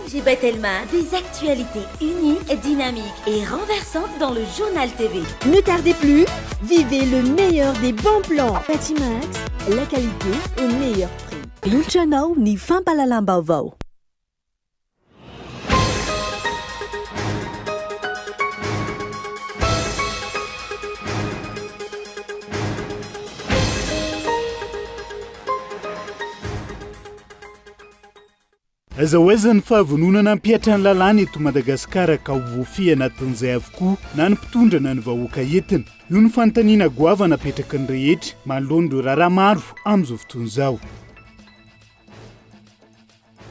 ONG Batelma, des actualités uniques, dynamiques et renversantes dans le Journal TV. Ne tardez plus, vivez le meilleur des bons plans. Batimax, la qualité au meilleur prix. Atolotra anao ny fampahalalam-baovao. Aiza ho aiza ny fahavononana hampihatra ny lalàna eto Madagasikara ka ho voafehy anatin'izay avokoa na ny mpitondra na ny vahoaka entina? Io no fanontaniana goavana apetraky ny rehetra manoloana ireo raharaha maro amin'izao fotoana izao.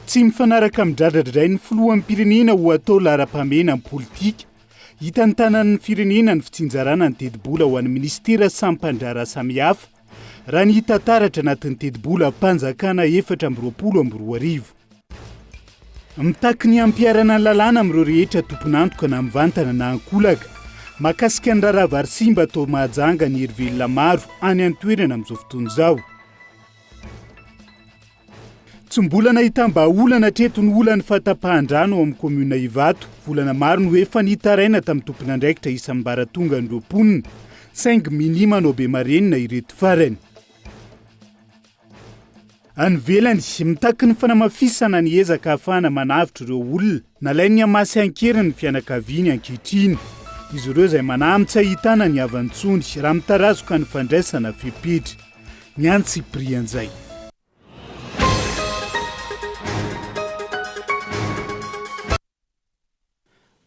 Tsy mifanaraka amin'ny dradradrain'ny filoham-pirenena ho atao laharam-pahamehana ny politika hitantanan'ny firenena ny fitsinjarana ny tetibola ho an'ny minisitera sampandraharaha samihafa raha ny hita taratra anatin'ny tetibolam-panjakana 2024. Mitaky ny hampiharana ny lalàna amin'ireo rehetra tompon'antoka na mivantana na ankolaka mahakasika ny raharaha vary simba tao Mahajanga ny herivelona maro any an-toerana amin'izao fotoana izao. Tsy mbola nahitam-bahaolana hatreto ny olan'ny fahatapahan-drano ao amin'ny kaominina Ivato. Volana maro no efa nitaraina tamin'ny tompon'andraikitra isam-baratongan'ireo mponina, saingy minia manao be marenina ireto farany. Any ivelany, mitaky ny fanamafisana ny ezaka ahafahana manavotra ireo olona nalain'ny Hamasy an-keriny ny fianakaviany ankehitriny. Izy ireo izay manahy tsy ahitana ny havany intsony raha mitarazoka ny fandraisana fepetra. Ny antsipirian'izay.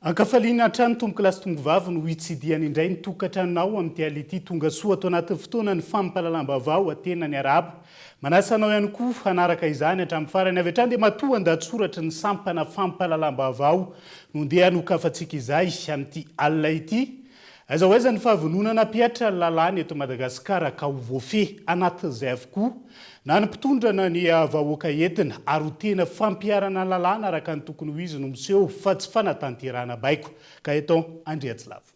Ankafaliana hatrany tompokolahy sy tompovavy no hitsidihana indray ny tokantranonao amin'ity alina ity. Tonga soa ato anatin'ny fotoanan'ny fampahalalam-baovao Atena ny arahaba. Manasa anao ihany koa hanaraka izany hatramin'ny farany. Avy hatrany dia matoa an-dahatsoratry ny sampana fampahalalam-baovao no ndeha hanokafantsika izay amin'ity alina ity. Aiza ho aiza ny fahavononana hampihatra ny lalàna eto Madagasikara ka ho voafehy anatin'izay avokoa na ny mpitondra na ny vahoaka entina ary ho tena fampiharana ny lalàna araka ny tokony ho izy no miseho fa tsy fanatanterahana baiko. Gaëtan Andriatsilavo.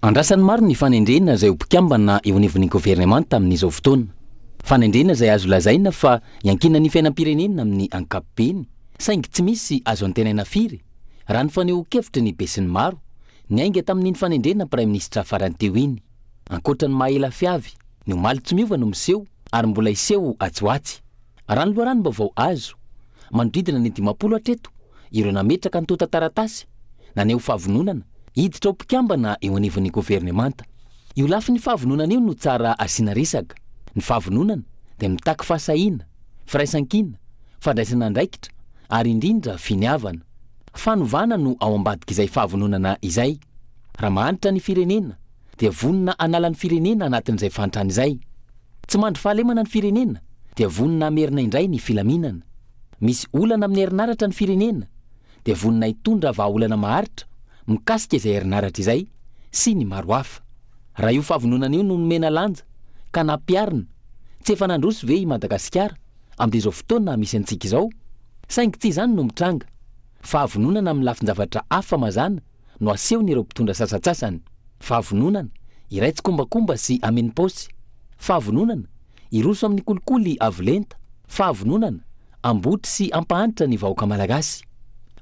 Andrasan'ny maro ny fanendrena izay ho mpikambana eo anivon'ny governemanta amin'izao fotoana. Fanendrena izay azo lazaina fa iankinan'ny fiainam-pirenena amin'ny ankapobeny, saingy tsy misy azo antenaina firy, raha ny fanehoan-kevitry ny besinimaro, Niainga tamin'iny fanendrena praiminisitra farany teo iny. Ankoatra ny maha ela fiavy, ny omaly tsy miova no miseho ary mbola hiseho atsy ho atsy. Raha ny loharanom-baovao azo, manodidina ny 50 hatreto ireo nametraka antontan-taratasy naneho fahavononana hiditra ho mpikambana eo anivon'ny governemanta. Io lafiny fahavononana io no tsara asiana resaka. Ny fahavononana dia mitaky fahasahiana, firaisankina, fandraisana andraikitra ary indrindra finiavana. Fanovana no ao ambadik'izay fahavononana izay. Raha mahantra ny firenena dia vonona hanala ny firenena anatin'izay fahantrana izay. Tsy mandry fahalemana ny firenena dia vonona hamerina indray ny filaminana. Misy olana amin'ny herinaratra ny firenena dia vonona hitondra vahaolana maharitra mikasika izay herinaratra izay sy ny maro hafa. Raha io fahavononana io no nomena lanja ka nampiharina, tsy efa nandroso ve i Madagasikara amin'izao fotoana misy antsika izao? Saingy tsy izany no mitranga. Fahavononana amin'ny lafin-javatra hafa mazàna no asehon'ireo mpitondra sasantsasany. Fahavononana hiray tsikombakomba sy hameno paosy. Fahavononana hiroso amin'ny kolikoly avo lenta. Fahavononana hambotry sy hampahantra ny vahoaka malagasy.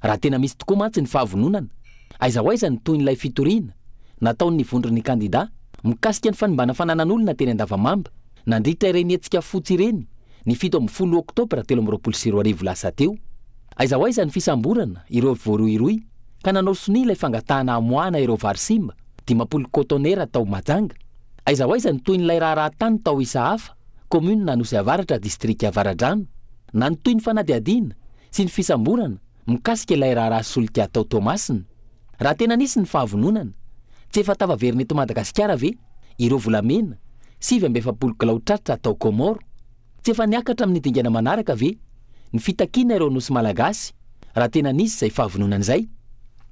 Raha tena misy tokoa mantsy ny fahavononana, aiza ho aiza ny tohin'ilay fitoriana nataon'ny vondron'ny kandida mikasika ny fanimbana fananan'olona teny Andavamamba nandritra ireny hetsika fotsy ireny ny 17 oktobra 2023 lasa teo. Aiza ho aiza ny fisamborana ireo voarohirohy ka nanao sonia ilay fangatahana hamoahana ireo vary simba 50 kôtônera tao Mahajanga? Aiza ho aiza ny tohin'ilay raharaha tany tao Isahafa, kaominina Anosy Avaratra, distrika Avaradrano? Na ny tohin'ny fanadihadiana sy ny fisamborana mikasika ilay raharaha solika tao Toamasina? Raha tena nisy ny fahavononana, tsy efa tafaverina eto Madagasikara ve ireo volamena 49 kilao tratra tao Comores? Tsy efa niakatra amin'ny dingana manaraka ve ny fitakiana ireo Nosy Malagasy raha tena nisy izay fahavononana izay?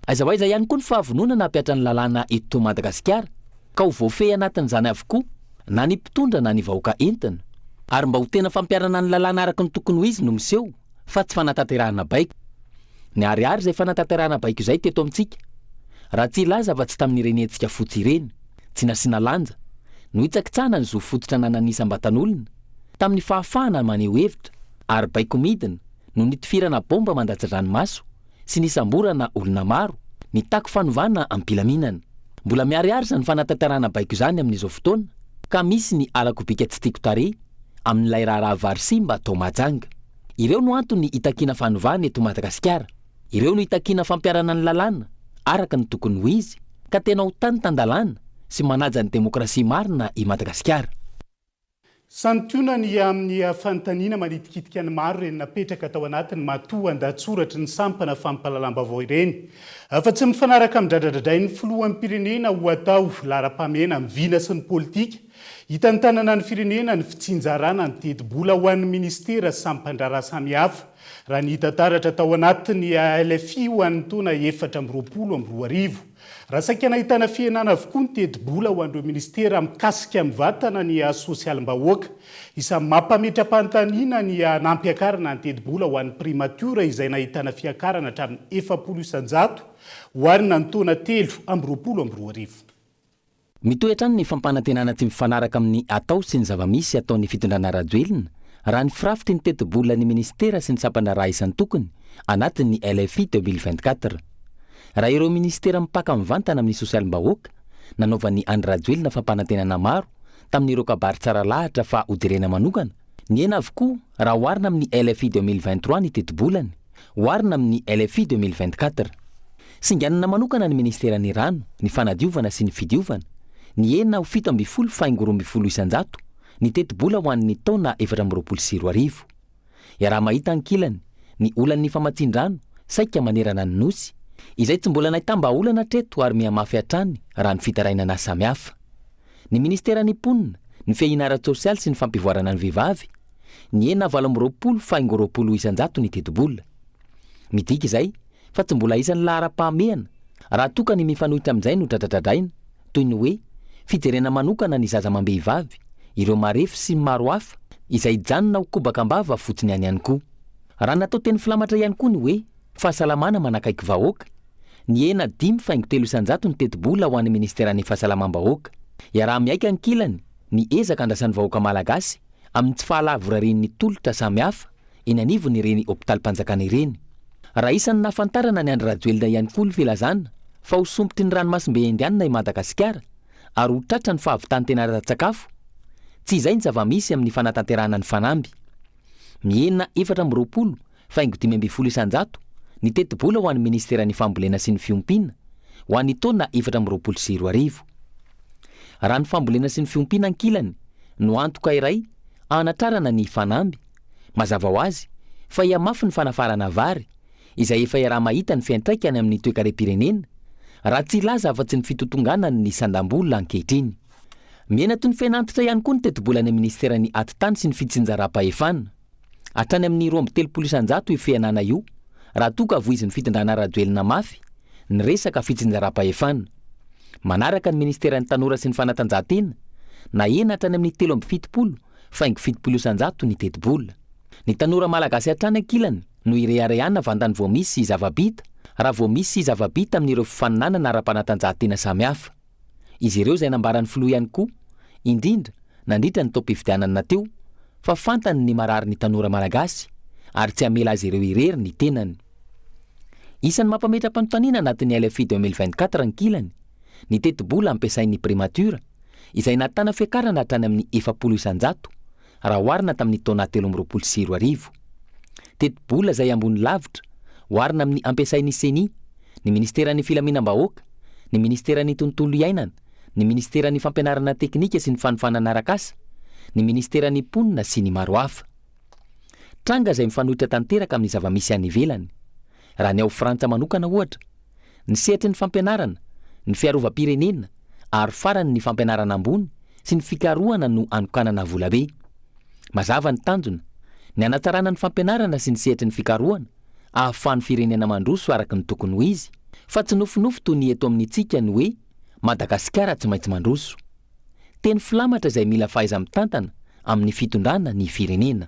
Aiza ho aiza ihany koa ny fahavononana hampihatra ny lalàna eto Madagasikara ka ho voafehy anatin'izany avokoa na ny mpitondra na ny vahoaka entina? Ary mba ho tena fampiharana ny lalàna araka ny tokony ho izy no miseho fa tsy fanatanterahana baiko. Niharihary izay fanatanterahana baiko izay teto amintsika, raha tsy hilaza afa-tsy tamin'ireny hetsika fotsy ireny, tsy nasiana lanja, nohitsakitsahana ny zo fototra ananan'ny isam-batan'olona, tamin'ny fahafahana maneho hevitra, ary baiko midina. no nitifirana baomba mandatsa-dranomaso sy nisamborana olona maro nitaky fanovana am-pilaminana. Mbola miharihary izany fanatanterahana baiko izany amin'izao fotoana ka misy ny halako bika tsy tiako tarehy amin'ilay raharaha vary simba tao Mahajanga. Ireo no antony itakiana fanovana eto Madagasikara. Ireo no itakiana fampiharana ny lalàna araka ny tokony ho izy ka tena ho tany tan-dalàna sy manaja ny demokrasia marina i Madagasikara. Santionany amin'ny fanontaniana manitikitika ny maro ireny napetraka tao anatin'ny matoandahatsoratry ny sampana fampahalalam-baovao ireny. Fa tsy mifanaraka amin'ny dradradradrain'ny filoham-pirenena ho atao laharam-pahamehana amin'ny vina sy ny politika hitantanana ny firenena ny fitsinjarana ny tetibola ho an'ny minisitera sy sampan-draharaha samihafa, raha ny hita taratra tao anatin'ny LFI ho an'ny taona 2024. Raha saika nahitana fihenana avokoa ny tetibola ho an'ireo minisitera mikasika mivantana ny sosialim-bahoaka. Isan'ny mampametra-panontaniana ny nampiakarana ny tetibola ho an'ny primatiora izay nahitana fiakarana hatramin'ny 40% oharina ny taona 2023. Mitohy hatrany ny fampanantenana tsy mifanaraka amin'ny atao sy ny zava-misy ataon'ny fitondrana Rajoelina raha ny firafitry ny tetibolan'ny minisitera sy ny sampandraharaha isan-tokony anatin'ny LFI 2024. Raha ireo minisitera mipaka mivantana amin'ny sosialim-bahoaka, nanaovan'i Andry Rajoelina fampanantenana maro tamin'ireo kabary tsara lahatra fa hojerena manokana, nihena avokoa raha oharina amin'ny LFI 2023 ny tetibolany. Oharina amin'ny LFI 2024. Singanina manokana ny minisiteran'ny Rano, ny Fanadiovana sy ny Fidiovana, nihena ho 17 faingo 12% ny tetibola ho an'ny taona 2024. Iaraha-mahita ankilany ny olan'ny famatsian-drano saika manerana ny Nosy, izay tsy mbola nahitam-bahaolana hatreto ary mihamafy hatrany raha ny fitarainana samihafa. Ny minisiteran'ny Mponina, ny Fiahiana ara-tsosialy sy ny Fampivoarana ny Vehivavy, Nihena 28 faingo 20% ny tetibola. Midika izay fa tsy mbola isan'ny laharam-pahamehana raha toa ka ny mifanohitra amin'izay no dradradradraina, toy ny hoe fijerena manokana ny zaza amam-behivavy, ireo marefo sy ny maro hafa izay hijanona ho kobaka am-bava fotsiny any ihany koa. Raha natao teny filamatra ihany koa ny hoe fahasalamana manakaiky vahoaka, nihena dimy faingo telo isan-jato ny tetibola ho an'ny minisiteran'ny fahasalamam-bahoaka. Iaraha-miaiky ankilany ny ezaka andrasan'ny vahoaka malagasy amin'ny tsy fahalavorarian'ny tolotra samihafa eny anivon'ireny hopitalim-panjakana ireny. Raha isan'ny nahafantarana an'i Andry Rajoelina ihany koa ny filazana fa ho sompitry ny ranomasimbe Indianina i Madagasikara ary ho tratra ny fahavitan-tena ara-tsakafo, tsy izay ny zava-misy amin'ny fanatanterahana ny fanamby. Mihena 24 faingo 15% ny tetibola ho an'ny minisiteran'ny Fambolena sy ny Fiompiana ho an'ny taona 2024. Raha ny fambolena sy ny fiompiana ankilany no antoka iray hanatrarana ny fanamby, mazava ho azy fa hihamafy ny fanafarana vary, izay efa iaraha-mahita ny fiantraikany amin'ny toekarem-pirenena, raha tsy hilaza afa-tsy ny fitotonganan'ny sandam-bola ankehitriny. Mihena toy ny fen'antitra ihany koa ny tetibolan'ny minisiteran'ny Atitany sy ny Fitsinjaram-pahefana. Hatrany amin'ny 32% io fihenana io raha toa ka voizin'ny fitondrana Rajoelina mafy ny resaka fitsinjaram-pahefana. Manaraka ny ministeran'ny tanora sy ny fanatanjahantena, nahena hatrany amin'ny 73 faingo 70% ny tetibola. Ny tanora malagasy hatrany ankilany no ireharehana vantany vao misy zava-bita raha vao misy zava-bita amin'ireo fifaninanana ara-panatanjahantena samihafa. Izy ireo izay nambaran'ny filoha ihany koa, indrindra nandritra ny taom-pifidianana teo, fa fantany ny marary ny tanora malagasy ary tsy hamela azy ireo irery ny tenany. Isan'ny mampametra-panontaniana anatin'ny LFI 2024 ankilany, ny tetibola ampiasain'ny Primature, izay nahatana fiakarana hatrany amin'ny 40% raha oharina tamin'ny taona 2023. Tetibola izay ambony lavitra oharina amin'ny ampiasain'ny Ceni, ny Ministeran'ny Filaminam-bahoaka, ny Ministeran'ny Tontolo iainana, ny Ministeran'ny Fampianarana teknika sy ny fanofanana arak'asa, ny Ministeran'ny Mponina sy ny maro hafa. Tranga izay mifanohitra tanteraka amin'ny zava-misy any ivelany. Raha ny ao Frantsa manokana ohatra, ny sehatry ny fampianarana, ny fiarovam-pirenena ary farany ny fampianarana ambony sy ny fikarohana no anokanana volabe. Mazava ny tanjona, ny hanatsarana ny fampianarana sy ny sehatry ny fikarohana ahafahan'ny firenena mandroso araka ny tokony ho izy, fa tsy nofinofy toy ny eto aminitsika ny hoe Madagasikara tsy maintsy mandroso. Teny filamatra izay mila fahaiza-mitantana amin'ny fitondrana ny firenena.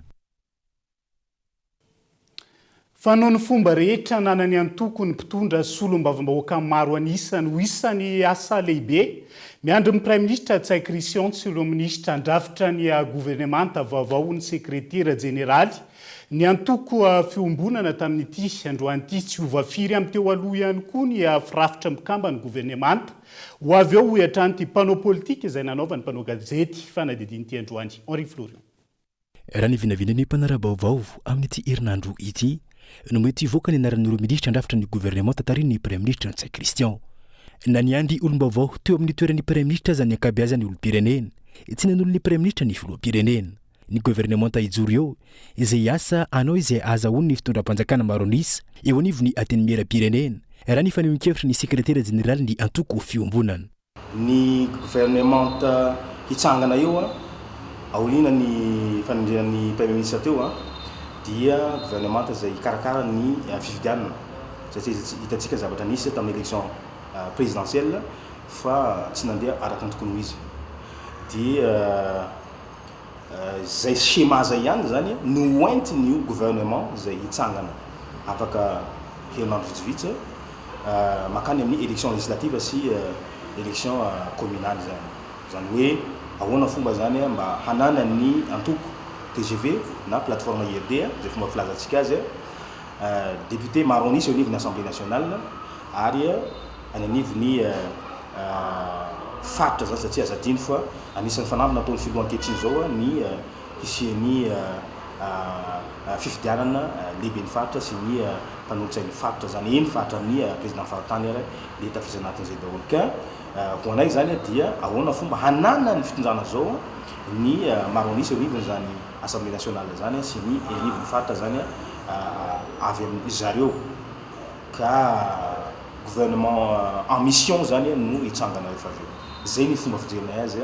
Fa noho ny fomba rehetra ananan'ny antoko ny mpitondra solombavambahoaka maro an'isa no isan'ny asa lehibe miandry ny Praiminisitra Ntsay Christian sy ireo minisitra handrafitra ny governemanta vaovao ny sekretera jeneraly ny antoko Fiombonana tamin'ity androany ity. Tsy hiova firy amin'ny teo aloha ihany koa ny firafitra mpikamban'ny governemanta ho avy eo, hoy hatrany ity mpanao politika izay nanaovan'ny mpanao gazety fanadihadiana ity androany. Henri Florian. Raha ny vinavinan'ny mpanara-baovao amin'ity herinandro ity no mety hivoaka ny anaran'ireo minisitra handrafitra ny governemanta tarihin'ny Praiminisitra Ntsay Christian. Na niandry olom-baovao teo amin'ny toeran'ny Praiminisitra aza ny ankabeazan'ny olom-pirenena, tsy nanolo ny Praiminisitra ny filoham-pirenena. Ny governemanta hijoro eo, izay hiasa hanao izay hahazahoany ny fitondram-panjakana maro an'isa eo anivon'ny Antenimieram-pirenena, raha ny fanehoan-kevitry ny sekretera jeneralin'ny antoko Fiombonana. Ny gouvernementa hitsangana eo aoriana ny fanendrena ny Premier ministre teo dia gouvernementa izay hikarakara ny fifidianana satria hitantsika ny zavatra nisy tamin'ny élection présidentielle fa tsy nandeha araka ny tokony ho izy dia Izay schéma izay ihany izany no hoentin'io gouvernement izay hitsangana afaka herinandro vitsivitsy mankany amin'ny élection législative sy élection communale izany. Izany hoe ahoana fomba izany mba hananan'ny antoko tgv na plateforme IRD izay fomba filazantsika azy député maro an'isa eo anivon'ny assemblée nationale ary any anivon'ny faritra izany satria aza adino fa anisan'ny fanamby nataon'ny filoha ankehitriny izao ny hisian'ny fifidianana lehiben'ny faritra sy ny mpanolotsain'ny faritra izany, eny fa hatramin'ny président faritany ary dia tafiditra anatin'izay daholo. Ka ho anay izany dia ahoana fomba hananan'ny fitondrana izao ny maro an'isa eo anivon'izany assemblée nationale izany sy ny eny anivon'ny faritra izany avy amin-dry zareo. Ka gouvernement en mission zany no hitsangana rehefa avy eo. Zay ny fomba fijerinay azy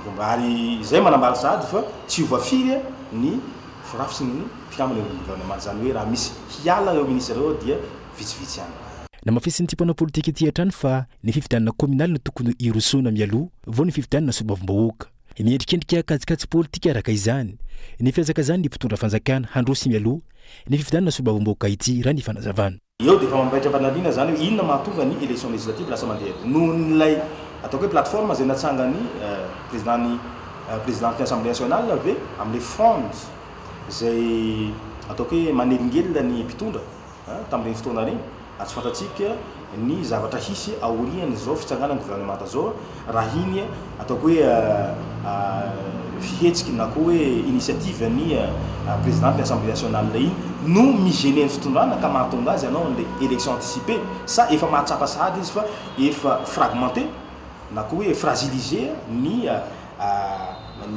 fomba ary izay manambara sahady fa tsy hiova firy ny firafitry ny mpikambana eo amin'ny gouvernement. Izany hoe raha misy hiala ireo ministre ireo dia vitsivitsy ihany. Namafisin'ity mpanao politika ity hatrany fa ny fifidianana kaominaly no tokony hirosoana mialoha vao ny fifidianana solombavambahoaka. Miendrikendrika kajikajy politika araka izany ny fihazakazahan'ny mpitondra fanjakana handroso mialoha ny fifidianana solombavambahoaka ity, raha ny fanazavana. Eo dia efa mampahitr'ampanariana izany hoe inona mahatonga ny élection législative lasa mandeha aloha. Nohon'ilay ataoko hoe plateforme izay natsangan'ny président-n'ny présidente-n'ny assemblée nationale ve amin'ilay fronde izay ataoko hoe manelingelina ny mpitondra tamin'ireny fotoana ireny. Ary tsy fantatsika ny zavatra hisy aorian'izao fitsanganan'ny gouvernemanta izao raha iny ataoko hoe fihetsiky na koa hoe initiative ny président ny assemblée nationale iny no mi-gener ny fitondrana ka mahatonga azy hanao an'ilay élection anticipée sa efa mahatsapa sahady izy fa efa fragmenté na koa hoe fragilisé ny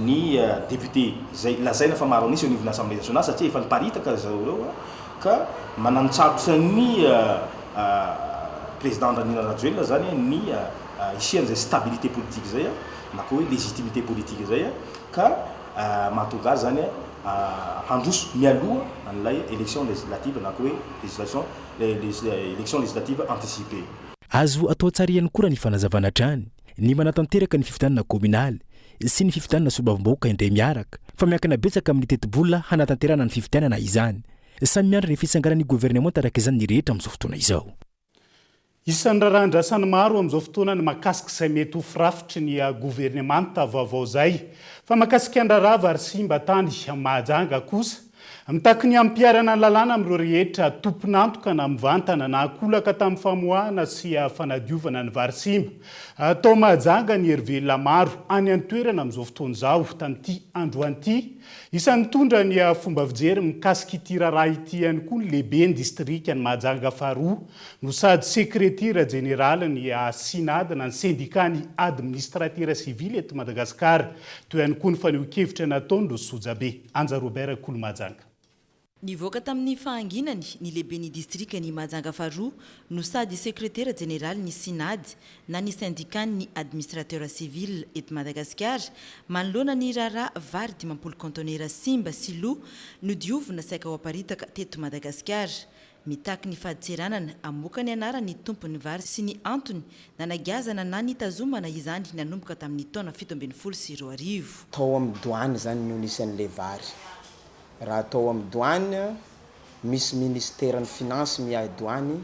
ny député izay lazaina fa maro an'isa eo anivon'ny assemblée nationale satria efa niparitaka ry zareo ireo Ka mananontsarotra ny Président Andry Nirina Rajoelina zany ny hisian'izay stabilité politique izay na koa hoe légitimité politique izay ka mahatonga azy zany handroso mialoha an'ilay élection législative na koa hoe législation élection législative anticipée. Azo atao tsara ihany koa raha ny fanazavana hatrany ny manatanteraka ny fifidianana kaominaly sy ny fifidianana solombavambahoaka indray miaraka fa miankina betsaka amin'ny tetibola hanatanterahana ny fifidianana izany. Samy miandry ny fitsanganan'ny governemanta araka izany ny rehetra amin'izao fotoana izao. Isan'ny raharaha andrasan'ny maro amin'izao fotoana ny mahakasika izay mety ho firafitry ny governemanta vaovao izay. Fa mahakasika ny raharaha vary simba tany Mahajanga kosa, Mitaky ny hampiharana ny lalàna amin'ireo rehetra tompon'antoka na mivantana na ankolaka tamin'ny famoahana sy fanadiovana ny vary simba tao Mahajanga ny herivelona maro any an-toerana amin'izao fotoana izao. Tamin'ity androany ity, isan'ny nitondra ny fomba fijery mikasika ity raharaha ity ihany koa ny lehiben'ny distrikan'i Mahajanga faharoa no sady sekretera jeneralin'ny Synad na ny sendikan'ny administratera sivily eto Madagasikara. Teo ihany koa ny fanehoan-kevitra nataon'ireo sojabe. Anja Robert Kolomahajanga. Nivoaka tamin'ny fahanginany ny lehiben'ny distrikan'i Mahajanga faharoa no sady sekretera jeneralin'ny Synad na ny sendikan'ny administrateur civil eto Madagasikara manoloana ny raharaha vary 50 kaontenera simba sy lo nodiovina saika ho aparitaka teto Madagasikara. Mitaky ny fadintseranana hamoaka ny anaran'ny tompon'ny vary sy ny antony nanagiazana na nitazomana izany nanomboka tamin'ny taona 2017. Tao amin'ny douane zany no nisy an'ilay vary. Raha tao amin'ny douane, Misy ministeran'ny finance miahy doany,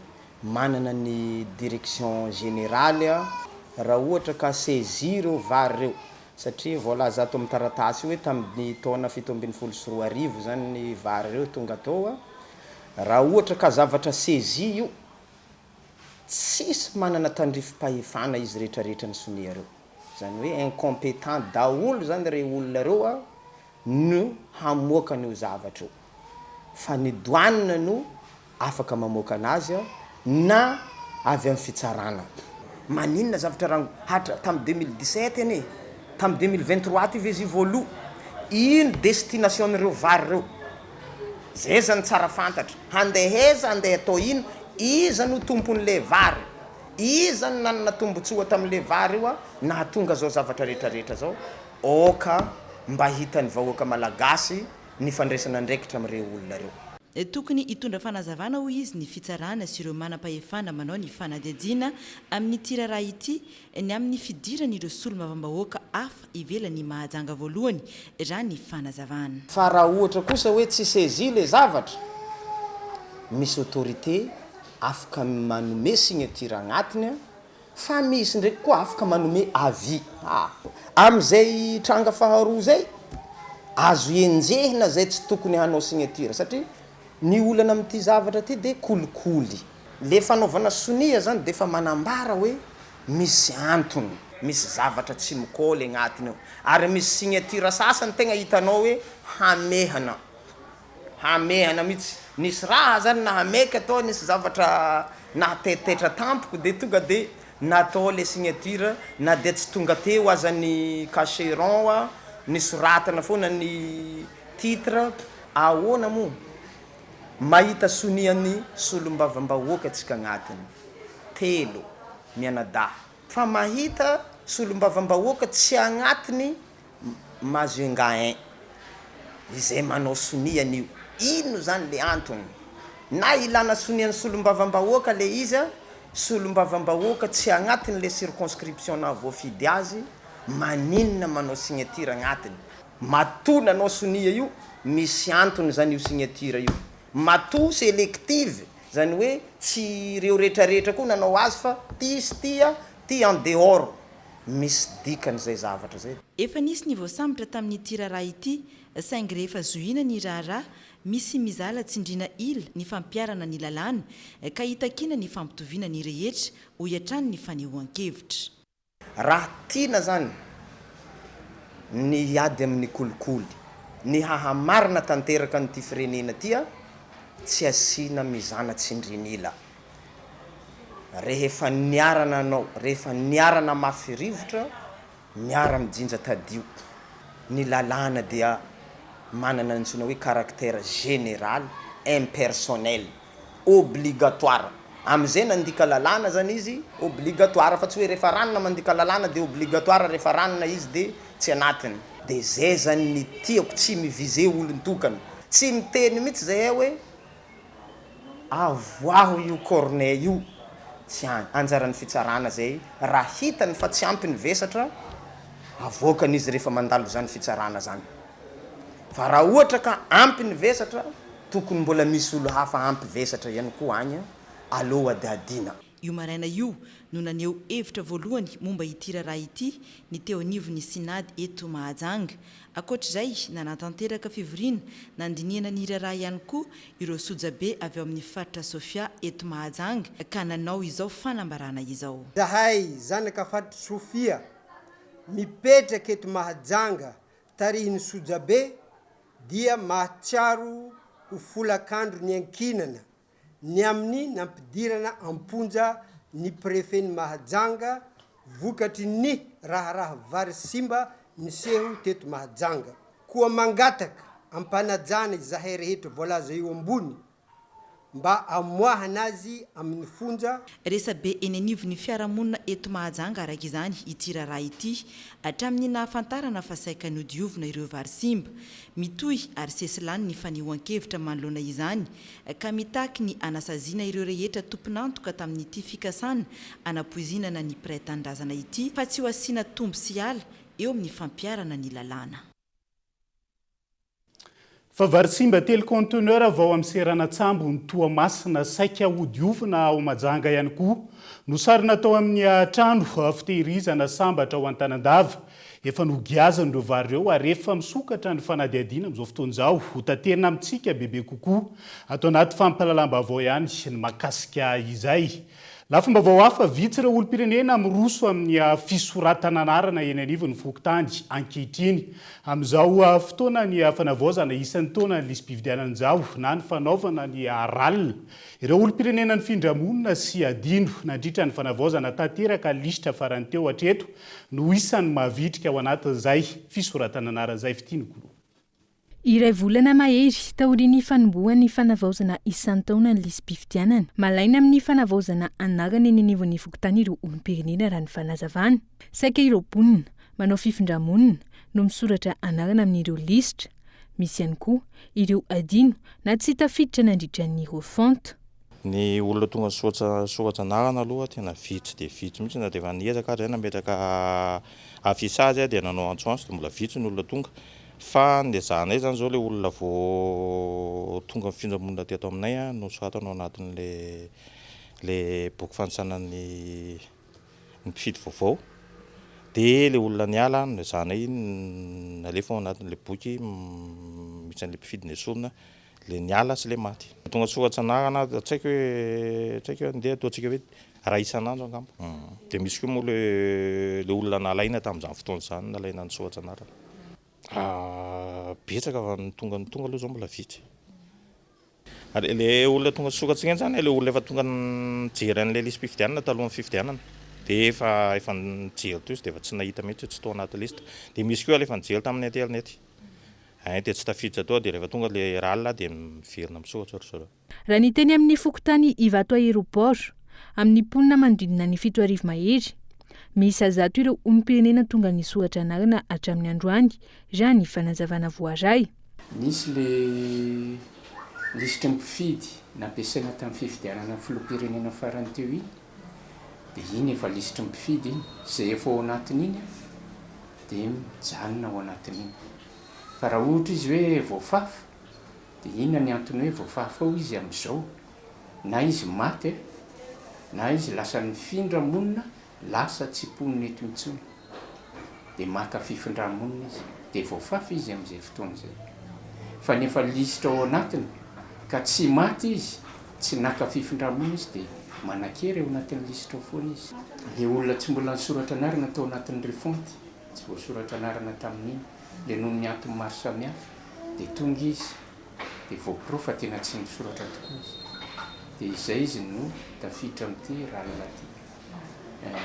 manana ny direction générale raha ohatra ka saisie ireo vary ireo satria voalaza ato amin'ny taratasy io hoe tamin'ny taona 2017 izany ny vary ireo tonga tao, raha ohatra ka zavatra saisie io, tsisy manana tandrifim-pahefana izy rehetrarehetra ny sonia ireo, izany hoe incompetent daholo izany ireo olona ireo no hamoaka an'io zavatra io fa ny douane no afaka mamoaka anazy na avy amin'ny fitsarana. Maninona zavatra rango hatra tamin'ny 2017 anie tamin'ny 2023 ty ve izy io voaloa? Ino destination n'ireo vary ireo? Zay zany tsara fantatra, handeha aiza handeha atao ino? Iza no tompon'le vary? Iza no nanana tombotsoa tamin'le vary io nahatonga zao zavatra rehetra rehetra zao? Aoka mba hitan'ny vahoaka malagasy ny fandraisana andraikitra amin'ireo olona ireo. Tokony hitondra fanazavana hoy izy ny fitsarana sy ireo manam-pahefana manao ny fanadihadiana amin'ity raharaha ity ny amin'ny fidiran'ireo solombavambahoaka hafa ivelan'i Mahajanga voalohany raha ny fanazavana. Fa raha ohatra kosa hoe tsy saisie le zavatra, misy autorité afaka manome signature agnatiny an, Fa misy ndraiky koa afaka manome avis. Amin'izay tranga faharoa izay, azo enjehina izay tsy tokony hanao signature satria ny olana amin'ity zavatra ity dia kolikoly. Le fanaovana sonia zany dia efa manambara hoe misy antony, misy zavatra tsy mikaoly agnatiny ao ary misy signature sasany tegna hitanao hoe hamehana. Hamehana mihitsy. Nisy raha zany nahameka tao, nisy zavatra nahataitaitra tampoko de tonga de natao le signature na dia tsy tonga teo aza ny cachet rond, nisoratana foana ny titre. Ahoana moa mahita sonian'ny solombavambahoaka tsika agnatiny telo mianadahy fa mahita solombavambahoaka tsy agnatiny Majunga ein! Izay manao sonia an'io, ino zany le antony? Na ilana sonian'ny solombavambahoaka le izy a, solombavambahoaka tsy agnatiny le circonscription nahavoafidy azy, maninona manao signature agnatiny? Matoa nanao sonia io, misy antony zany io signature io, matoa selective, zany hoe tsy ireo retraretra koa nanao azy fa ty sy ty a, ty en dehors. Misy dikany izay zavatra izay. Efa nisy ny voasambotra tamin'ity raharaha ity saingy rehefa zohiana ny raharaha, misy mizala tsindriana ila ny fampiharana ny lalàna ka hitakiana ny fampitoviana ny rehetra, hoy hatrany ny fanehoan-kevitra. Raha tiana izany ny hiady amin'ny kolikoly, ny hahamarina tanteraka an'ity firenena ity, tsy asiana mizana tsindrin'ila. Rehefa niara-nanao, rehefa niara-namafy rivotra, miara-mijinja tadio. Ny lalàna dia manana ny antsoina hoe caractère général, impersonnel, obligatoire. Amin'izay nandika lalàna zany izy, obligatoire, fa tsy hoe rehefa ranona mandika lalàna dia obligatoire rehefa ranona izy dia tsy anatiny. Dia zay zany ny tiako, tsy mi-viser olon-tokana. Tsy miteny mihitsy zahay hoe. Avoaho io cornet io, tsy any, anjaran'ny fitsarana zay, raha hitany fa tsy ampy ny vesatra, avoakany izy rehefa mandalo zany fitsarana zany, fa raha ohatra ka ampy ny vesatra, tokony mbola misy olo hafa ampy vesatra ihany koa agny, aleo adihadiana. Io maraina io no naneho hevitra voalohany momba ity raharaha ity ny teo anivon'ny Synad eto Mahajanga. Ankoatra izay, nanatanteraka fivoriana nandinihana ny raharaha ihany koa ireo sojabe avy ao amin'ny faritra Sofia eto Mahajanga ka nanao izao fanambarana izao. Izahay zanaka faritr'i Sofia mipetraka eto Mahajanga tarihin'ny sojabe dia mahatsiaro ho folakandro niankinana ny amin'ny nampidirana am-ponja ny prefen'i Mahajanga vokatry ny raharaha vary simba niseho teto Mahajanga. Koa mangataka am-panajana izahay rehetra voalaza eo ambony mba amoahana azy amin'ny fonja. Resabe eny anivon'ny fiarahamonina eto Mahajanga araka izany ity raharaha ity hatramin'ny nahafantarana fa saika nodiovina ireo vary simba. Mitohy ary sesilany ny fanehoan-kevitra manoloana izany ka mitaky ny hanasaziana ireo rehetra tompon'antoka tamin'ity fikasana hanapoizinana ny mpiray tanindrazana ity fa tsy ho asiana tombo sy ala eo amin'ny fampiharana ny lalàna. Fa vary simba telo conteneur vao amin'ny seranan-tsambon'i Toamasina saika hodiovina ao Majanga ihany koa no sary natao amin'ny trano fitehirizana sambatra ao Antanandava. Efa nogiazana ireo vary ireo ary efa misokatra ny fanadihadiana amin'izao fotoana izao. Hotaterina amintsika bebe kokoa ato anaty fampahalalam-baovao ihany ny mahakasika izay. Lafim-baovao hafa, vitsy ireo olom-pirenena miroso amin'ny fisoratana anarana eny anivon'ny fokontany ankehitriny. Amin'izao fotoana ny fanavaozana isan-taona ny lisi-pifidianana izao na ny fanaovana ny RAL. Ireo olom-pirenena nifindra monina sy adino nandritra ny fanavaozana tanteraka lisitra farany teo hatreto no isan'ny mavitrika ao anatin'izay fisoratana anarana izay. Fitia Nokolo. Iray volana mahery taorian'ny fanombohan'ny fanavaozana isan-taona ny lisi-pifidianana. Malaina amin'ny fanavaozana anarana eny anivon'ny fokontany ireo olom-pirenena raha ny fanazavana. Saika ireo mponina manao fifindra-monina no misoratra anarana amin'ireo lisitra. Misy ihany koa ireo adino na tsy tafiditra nandritra ny refonte. Ny olona tonga nisoratra anarana aloha tena vitsy dia vitsy mihitsy na dia efa niezaka ary zay nametraka affichage dia nanao antsoantso dia mbola vitsy ny olona tonga fa ny ezahanay zany zao le olona vao tonga nifindra monina teto aminay no soratana ao anatin'le le boky fanisana ny mpifidy vaovao dia le olona niala no ezahanay nalefa ao anatin'le boky misy an'le mpifidy nesorina Le niala sy le maty. Tonga soratra anarana tsy haiko hoe tsy haiko hoe andeha ataontsika hoe iray isan'andro angamba. Dia misy koa moa le le olona nalaina tamin'izany fotoana izany nalaina nisoratra anarana. Betsaka fa ny tonga ny tonga aloha izao mbola vitsy. Ary le olona tonga nisoratsy ireny izany le olona efa tonga nijery an'ilay lisi-pifidianana talohan'ny fifidianana. Dia efa efa nijery teo izy dia efa tsy nahita mihitsy hoe tsy tao anaty liste. Dia misy koa efa nijery tamin'ny internet. Ein dia tsy tafiditra tao dia rehefa tonga le ral dia miverina misoratra ry zareo. Raha ny teny amin'ny fokontany Ivato Aéroport, amin'ny mponina manodidina ny 7000 mahery, miisa zato ireo olom-pirenena tonga nisoratra anarana hatramin'ny androany, raha ny fanazavana voaray. Nisy le lisitry ny mpifidy nampiasaina tamin'ny fifidianana filoham-pirenena farany teo iny, dia iny efa lisitry ny mpifidy iny, izay efa ao anatin'iny dia mijanona ao anatin'iny. Fa raha ohatra izy hoe voafafa, dia inona ny antony hoe voafafa ao izy amin'izao? Na izy maty e, na izy lasa nifindra monina, lasa tsy mponina eto intsony. Dia maka fifindra-monina izy, dia voafafa izy amin'izay fotoana izay. Fa ny efa lisitra ao anatiny, ka tsy maty izy, tsy naka fifindra-monina izy, dia manan-kery ao anatin'ny lisitra ao foana izy. Ilay olona tsy mbola nisoratra anarana tao anatin'ny refonte, tsy voasoratra anarana tamin'iny, dia noho ny antony maro samihafa, dia tonga izy, dia voaporofo fa tena tsy nisoratra tokoa izy. Dia izay izy no tafiditra amin'ity ralina ity. Eh.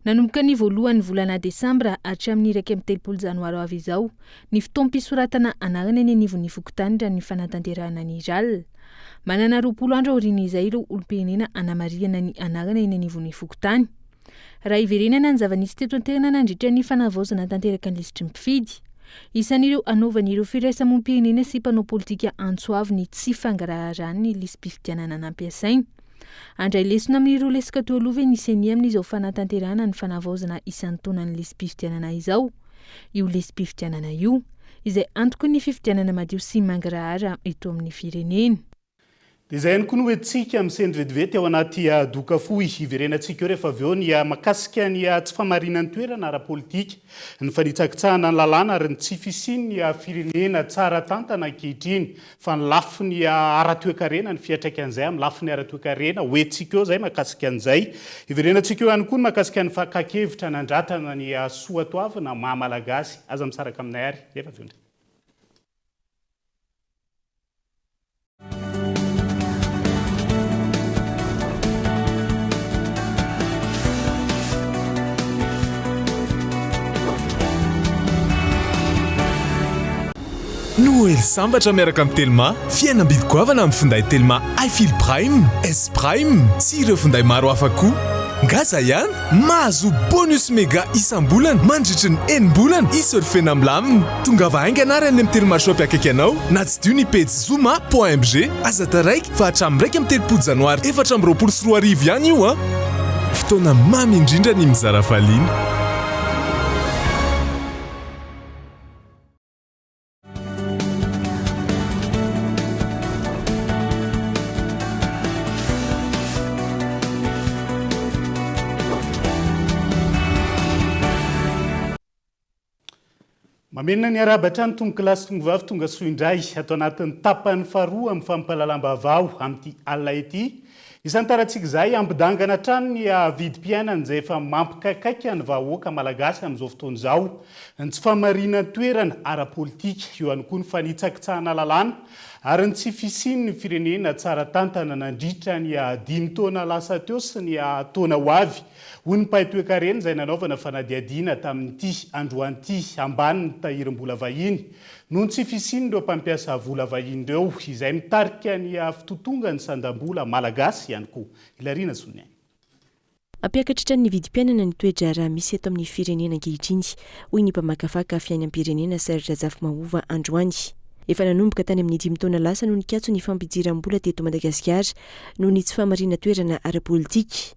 Nanomboka ny voalohan'ny volana desambra hatramin'ny 31 janoary ho avy izao ny fotoam-pisoratana anarana eny anivon'ny fokontany raha ny fanatanterahana ny RAL. Manana 20 andro aorian'izay ireo olom-pirenena hanamarihana ny anarana eny anivon'ny fokontany. Raha hiverenana ny zava-nisy teto an-toerana nandritra ny fanavaozana tanteraka ny lisitry ny mpifidy. Isan'ireo anaovan'ireo firaisamonim-pirenena sy mpanao politika antso avo ny tsy fangaraharan'ny lisi-pifidianana nampiasaina. Handray lesona amin'ireo lesoka teo aloha ve ny Ceni amin'izao fanatanterahana ny fanavaozana isan-taona ny lisi-pifidianana izao? Io lisi-pifidianana io, izay antoky ny fifidianana madio sy mangarahara eto amin'ny firenena. Dia izay ihany koa no hoentintsika misento vetivety ao anaty doka fohy. Hiverenantsika eo rehefa avy eo ny mahakasika ny tsy fahamarinan'ny toerana ara-politika, ny fanitsakitsahana ny lalàna ary ny tsy fisian'ny firenena tsara tantana ankehitriny fa ny lafiny ara-toekarena, ny fiantraikan'izay amin'ny lafiny ara-toekarena, hoentintsika eo izay mahakasika an'izay. Hiverenantsika eo ihany koa ny mahakasika ny fakan-kevitra nandratana ny soatoavina maha Malagasy. Aza misaraka aminay ary rehefa avy eo indray. Noely sambatra miaraka amin'ny Telma, fihenam-bidy goavana amin'ny finday Telma iFeel Prime, S Prime sy ireo finday maro hafa koa. Ngaza ihany, mahazo bonus mega isam-bolana mandritry ny enim-bolana hi-surfena milamina. Tongava haingana ary any amin'ny Telma Shop akaiky anao na tsidiho ny pejy zoma point mg. Aza taraiky fa hatramin'ny 31 janoary 2024 ihany io an! Fotoana mamy indrindra ny mizara hafaliana. Mamerina ny arahaba hatrany tompokolahy sy tompovavy tonga soa indray ato anatin'ny tapany faharoa amin'ny fampahalalam-baovao amin'ity alina ity. Isantarantsika izay hampidangana hatrany ny vidim-piainana izay efa mampikaikaika ny vahoaka malagasy amin'izao fotoana izao. Ny tsy fahamarinan-toerana ara-politika, eo ihany koa ny fanitsakitsahana lalàna ary ny tsy fisian'ny firenena tsara tantana nandritra ny dimy taona lasa teo sy ny taona ho avy. Hoy ny mpahay toekarena izay nanaovana fanadihadiana tamin'ity androany ity, ambany ny tahirim-bola vahiny noho ny tsy fisian'ireo mpampiasa vola vahiny ireo, izay mitarika ny fitotongan'ny sandam-bola malagasy ihany koa. Ilariana Soniaina. Hampiakatra hatrany ny vidim-piainana ny toe-draharaha misy eto amin'ny firenena ankehitriny, hoy ny mpamakafaka fiainam-pirenena Serge Zafimahova androany. Efa nanomboka tany amin'ny dimy taona lasa no nikatso ny fampidiram-bola teto Madagasikara noho ny tsy fahamarinan-toerana ara-politika.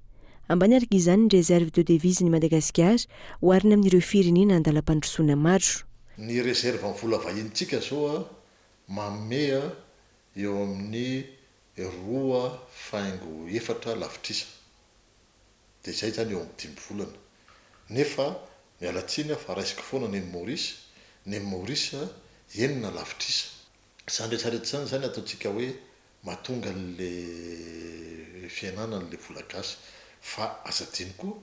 Ambany araka izany ny réserve de devise-n'i Madagasikara oharina amin'ireo firenena andalam-pandrosoana maro. Ny réserve ny vola vahinintsika zao manome eo amin'ny roa faingo efatra lavitrisa. Dia izay izany eo amin'ny dimy volana. Nefa miala tsiny aho fa raisiko foana ny an'i Maurice, ny an'i Maurice enina lavitrisa. Izany rehetra rehetra izany izany ataontsika hoe mahatonga an'le fihenana an'le vola gasy fa aza adino koa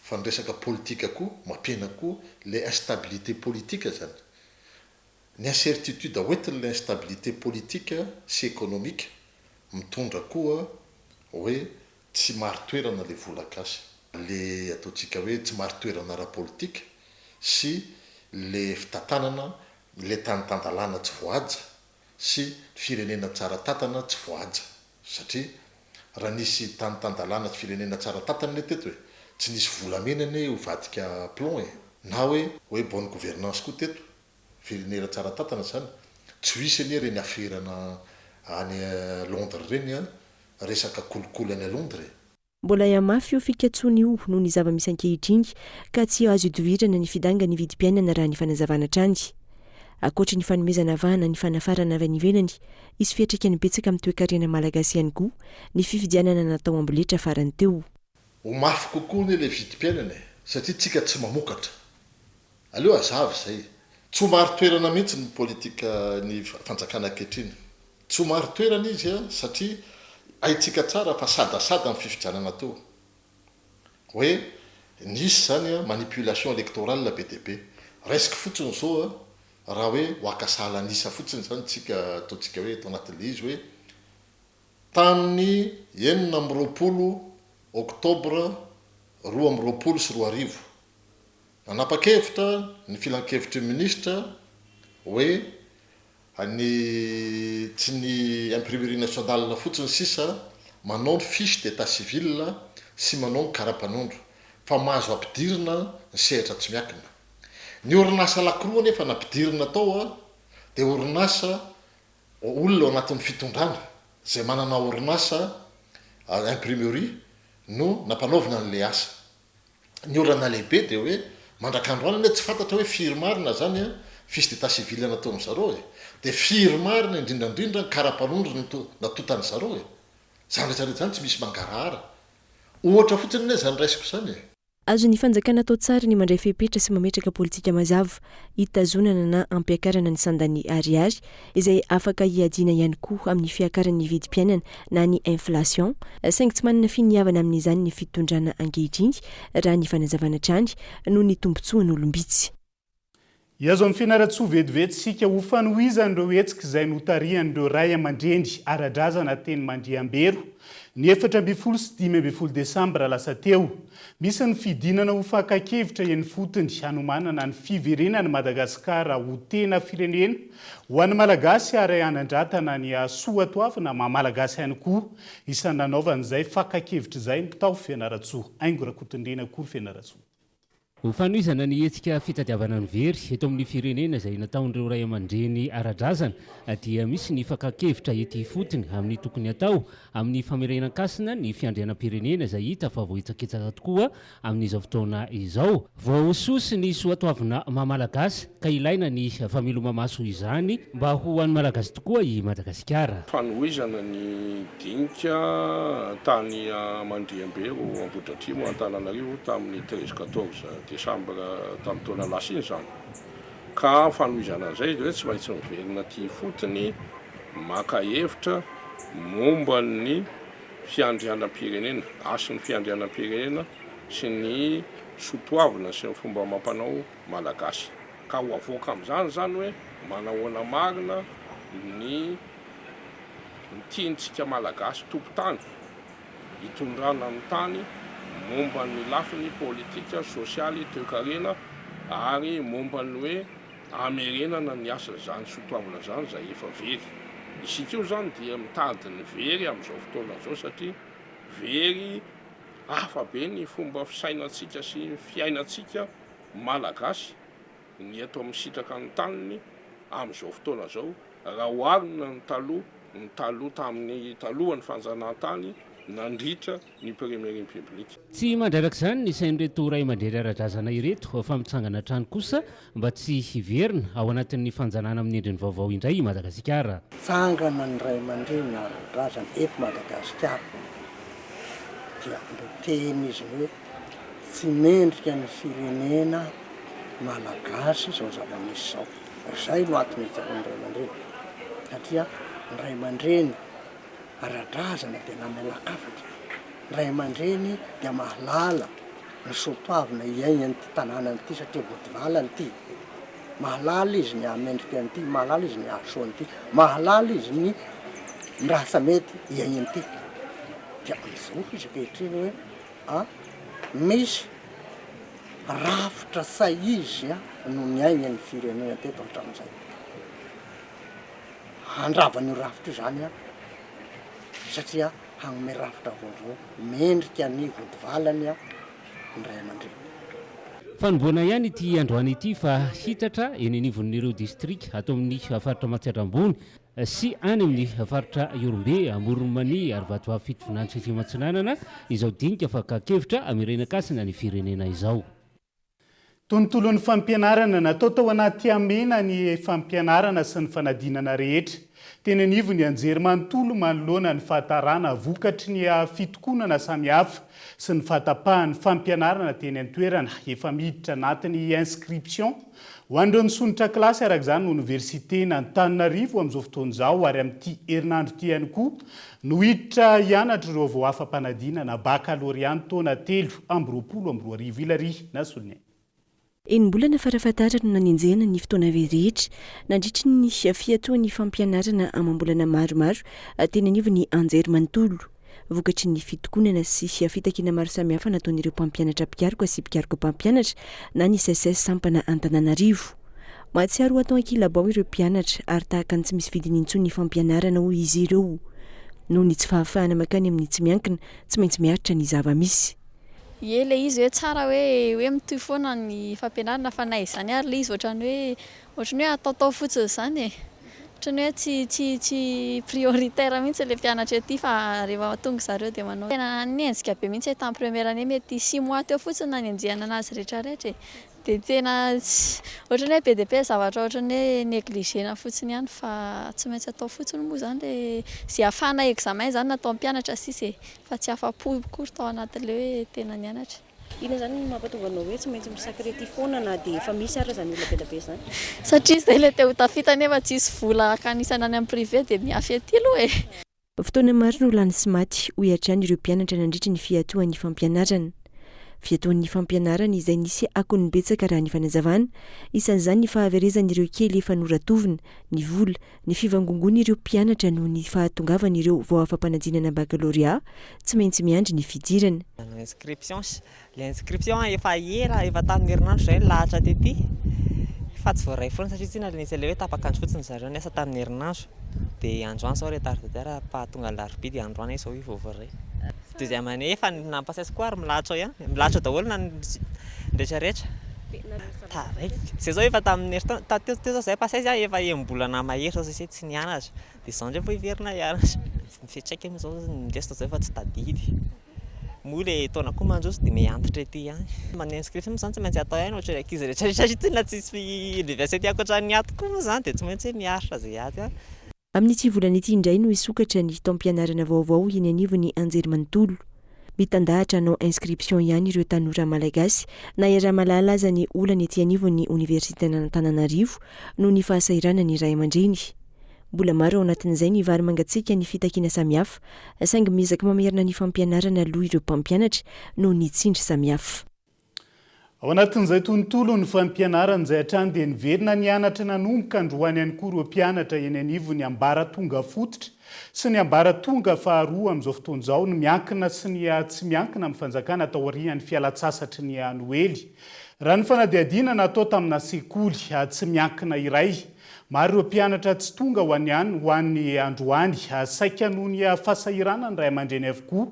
fa ny resaka politika koa mampihena koa le instabilité politique zany, ny incertitude hoentin'le instabilité politique sy économique mitondra koa hoe tsy marin-toerana le vola gasy, le ataontsika hoe tsy marin-toerana ara-politika sy le fitantanana le tany tan-dalàna tsy voahaja sy firenena tsara tantana tsy voahaja satria raha nisy tany tan-dalàna sy firenena tsara tantana anie teto e, tsy nisy volamena anie hivadika plomb e, na hoe hoe bonne gouvernance koa teto, firenera tsara tantana zany, tsy ho hisy anie ireny aferana any Londres ireny an, resaka kolikoly any Londres e. Mbola hihamafy io fikatsoana io noho ny zava-misy ankehitriny ka tsy azo idovirana ny fidangan'ny vidim-piainana raha ny fanazavana hatrany. Ankoatry ny fanomezana vahana ny fanafarana avy any ivelany, hisy fiantraikany betsaka amin'ny toekarena malagasy ihany koa ny fifidianana natao amboletra farany teo. Ho mafy kokoa anie ilay vidim-piainana e, satria tsika tsy mamokatra. Aleo hazava izay. Tsy ho marin-toerana mihitsy ny politika ny fanjakana ankehitriny. Tsy ho marin-toerana izy satria haintsika tsara fa sadasada ny fifidianana teo. Hoe nisy izany manipulation électorale be dia be. Raisiko fotsiny izao raha hoe ho haka sahalan'isa fotsiny izany tsika ataontsika hoe eto anatin'ilay izy hoe tamin'ny 26 octobre 2022 Nanapa-kevitra ny filankevitry ny minisitra hoe ny tsy ny imprimerie nationale fotsiny sisa manao ny fiche d'état civil sy manao ny kara-panondro fa mahazo ampidirina ny sehatra tsy miakina. Ny orinasa lakroa anefa nampidirina tao dia orinasa olona ao anatin'ny fitondrana izay manana orinasa imprimerie no nampanaovina an'ilay asa. Ny olana lehibe dia hoe mandrak'androany anie tsy fantatra hoe firy marina zany an fiche d'état civil nataon'ny zareo e! Dia firy marina indrindra indrindra ny kara-panondro natotan'ny zareo e! Zany rehetra rehetra zany tsy misy mangarahara. Ohatra fotsiny anie zany raisiko zany e! Azon'ny fanjakana atao tsara ny mandray fepetra sy mametraka politika mazava hitazonana na hampiakarana ny sandan'ny ariary izay afaka hiadiana ihany koa amin'ny fiakaran'ny vidim-piainana na ny inflation, saingy tsy manana finiavana amin'izany ny fitondrana ankehitriny, raha ny fanazavana hatrany, noho ny tombontsoan'olom-bitsy. Hihazo an'i Fianarantsoa vetivety isika ho fanohizan'ireo hetsika izay notarihan'ireo ray aman-dreny ara-drazana teny Mandriambero ny 14 sy 15 desambra lasa teo. Misy ny fidinana ho fakan-kevitra eny ifotony hanomanana ny fiverenan'i Madagasikara ho tena firenena ho an'ny Malagasy ary hanandratana ny soatoavina maha Malagasy ihany koa. Isan'ny nanaovana izay fakan-kevitra izay ny tao Fianarantsoa. Haingo Rakotondriana Akory Fianarantsoa. Ho fanohizana ny hetsika fitadiavana ny very eto amin'ny firenena izay nataon'ireo ray aman-dreny ara-drazana dia misy ny fakan-kevitra ety ifotony amin'ny tokony hatao amin'ny famerenan-kasina ny fiandrianam-pirenena izay hita fa voahitsakitsaka tokoa amin'izao fotoana izao. Voahosihosy ny soatoavina maha Malagasy ka ilaina ny fameloma-maso izany mba ho an'ny Malagasy tokoa i Madagasikara. Fanohizana ny dinika tany Mandriambero Ambohidratrimo Antananarivo tamin'ny treize quatorze décembre tamin'ny taona lasa iny izany. Ka fanohizana an'izay dia hoe tsy maintsy miverina aty ifotony maka hevitra momba ny fiandrianam-pirenena, hasin'ny fiandrianam-pirenena sy ny soatoavina sy ny fomba amam-panao malagasy. Ka ho avoaka amin'izany izany hoe manahoana marina ny ny tiantsika malagasy tompon-tany hitondrana ny tany momba ny lafiny politika, sosialy, toekarena ary momba ny hoe hamerenana ny hasin'izany soatoavina izany izay efa very. Isika io izany dia mitady ny very amin'izao fotoana izao satria very hafa be ny fomba fisainantsika sy ny fiainantsika Malagasy ny eto amin'ny sitraka ny taniny amin'izao fotoana izao raha oharina ny taloha ny taloha tamin'ny talohan'ny fanjanahantany nandritra ny Premier République. Tsy mandraraka izany ny sain'ireto ray aman-dreny ara-drazana ireto fa mitsangana hatrany kosa mba tsy hiverina ao anatin'ny fanjanahana amin'ny endriny vaovao indray i Madagasikara. Mitsangana ny ray aman-dreny ara-drazana eto Madagasikara dia miteny izy hoe tsy mendrika ny firenena malagasy izao zava-misy izao. Izay no antony ijoroan'ny ray aman-dreny satria ny ray aman-dreny ara-drazana dia namelan-kafatra, ny ray aman-dreny dia mahalala ny soatoavina iainan'ity tanàna ity satria vodivalana ity, mahalala izy ny hahamendrika an'ity, mahalala izy ny hahasoa an'ity, mahalala izy ny ny raha tsy mety iainan'ity, dia mijoro izy ankehitriny hoe a misy rafitra say izy no niainan'ny firenena teto hatramin'izay. Handrava an'io rafitra io izany aho satria hanome rafitra vaovao mendrika ny vodivalany ny ray aman-dreny. Fanombohana ihany ity androany ity fa hitatra eny anivon'ireo distrika ato amin'ny faritra Matsiatra Ambony sy any amin'ny faritra Ihorombe, Amoron'i Mania ary Vatovavy Fitovinany sy Atsimo Atsinanana izao dinika fakan-kevitra hamerenan-kasina ny firenena izao. Tontolon'ny fampianarana, Natao tao anaty hamehana ny fampianarana sy ny fanadinana rehetra teny anivon'ny anjerimanontolo manoloana ny fahatarana vokatry ny fitokonana samihafa sy ny fahatapahan'ny fampianarana teny an-toerana. Efa miditra anatin'ny inscription ho an'ireo nisondrotra kilasy araka izany ny oniversiten'Antananarivo amin'izao fotoana izao ary amin'ity herinandro ity ihany koa no hiditra hianatra ireo vao afa-panadinana bakalorea ny taona 2023 Hilary Nasoloniaina. Enim-bolana farafahatarany no nanenjehana ny fotoana rehetra nandritry ny fiatoan'ny fampianarana amam-bolana maromaro teny anivon'ny anjerimanontolo. Vokatry ny fitokonana sy fitakiana maro samihafa nataon'ireo mpampianatra mpikaroka sy mpikaroka mpampianatra na ny Seces sampana Antananarivo. Mahatsiaro ho atao ankilabao ireo mpianatra ary tahaka ny tsy misy vidiny intsony ny fampianarana hoy izy ireo. Noho ny tsy fahafahana mankany amin'ny tsy miankina, tsy maintsy miaritra ny zava-misy. Ie ilay izy hoe tsara hoe hoe mitohy foana ny fampianarana fa na izany ary ilay izy ohatran'ny hoe ohatran'ny hoe ataotao fotsiny izany e. Ohatran'ny hoe tsy tsy tsy prioritaire mihitsy ilay mpianatra ety fa rehefa tonga zareo dia manao. Tena nanenjika be mihitsy e tamin'ny première année mety six mois teo fotsiny nanenjehana anazy rehetrarehetra e. Dia tena tsy, ohatran'ny hoe be dia be zavatra ohatran'ny hoe negligena fotsiny ihany fa tsy maintsy atao fotsiny moa izany ilay izay ahafahana examen izany natao mpianatra sisa e, fa tsy afa-po akory tao anatin'ilay hoe tena nianatra. Inona izany no mampatonga anao hoe tsy maintsy mi-sacrer foana na dia efa misy ary izany olona be dia be izany? Satria izay ilay te ho tafita nefa tsisy vola hakanisana any amin'ny privé dia mihafy aty aloha e! Fotoana maro no lany sy maty, hoy hatrany ireo mpianatra nandritra ny fiatoan'ny fampianarana. Fiatoan'ny fampianarana izay nisy akony betsaka raha ny fanazavana, isan'izany ny fahaverezan'ireo kely efa noratovina, ny vola, ny fivangongoan'ireo mpianatra noho ny fahatongavan'ireo vao afa-panadinana bakalorea, tsy maintsy miandry ny fidirana. Nanao inscription Ilay inscription efa ela, efa tamin'ny herinandro izay nilahatra tety fa tsy voaray foana satria tsy inona nisy ilay hoe tapak'andro fotsiny zareo niasa tamin'ny herinandro dia androany izao retardataire pahatonga alarobia dia androany izao io vao voaray. Deuxième année efa nampasaisy koa ary milahatra ao ihany, milahatra ao daholo na ny rehetra rehetra. Taraiky. Izay izao efa tamin'ny herintaona, teo teo izao izahay pasaisy efa enim-bolana mahery izao izay tsy nianatra dia izao indray vao hiverina hianatra. Ny fiantraikany moa izao ny lesona izao efa tsy tadidy. Moa ilay taona koa mandroso dia miha antitra ety ihany. Manao inscription moa izany tsy maintsy atao ihany ohatran'ny ankizy rehetra rehetra satria tena tsisy université ankoatran'ny ato koa moa izany dia tsy maintsy hoe miaritra izay ato ihany. Amin'ity volana ity indray no hisokatra ny taom-pianarana vaovao eny anivon'ny anjerimanontolo. Mitandahatra hanao inscription ihany ireo tanora malagasy na iaraha-mahalala aza ny olana ety anivon'ny oniversiten'Antananarivo noho ny fahasahiranan'ny ray aman-dreny. Mbola maro ao anatin'izay ny vary mangatsiaka ny fitakiana samihafa saingy miezaka mamerina ny fampianarana aloha ireo mpampianatra noho ny tsindry samihafa. Ao anatin'izay tontolon'ny fampianarana izay hatrany dia niverina nianatra nanomboka androany ihany koa ireo mpianatra eny anivon'ny ambaratonga fototra sy ny ambaratonga faharoa amin'izao fotoana izao, ny miankina sy ny tsy miankina amin'ny fanjakana taorian'ny fialantsasatry ny Noely. Raha ny fanadihadiana natao tamina sekoly tsy miankina iray, maro ireo mpianatra tsy tonga ho any ho any androany, saika noho ny fahasahiranan'ny ray aman-dreny avokoa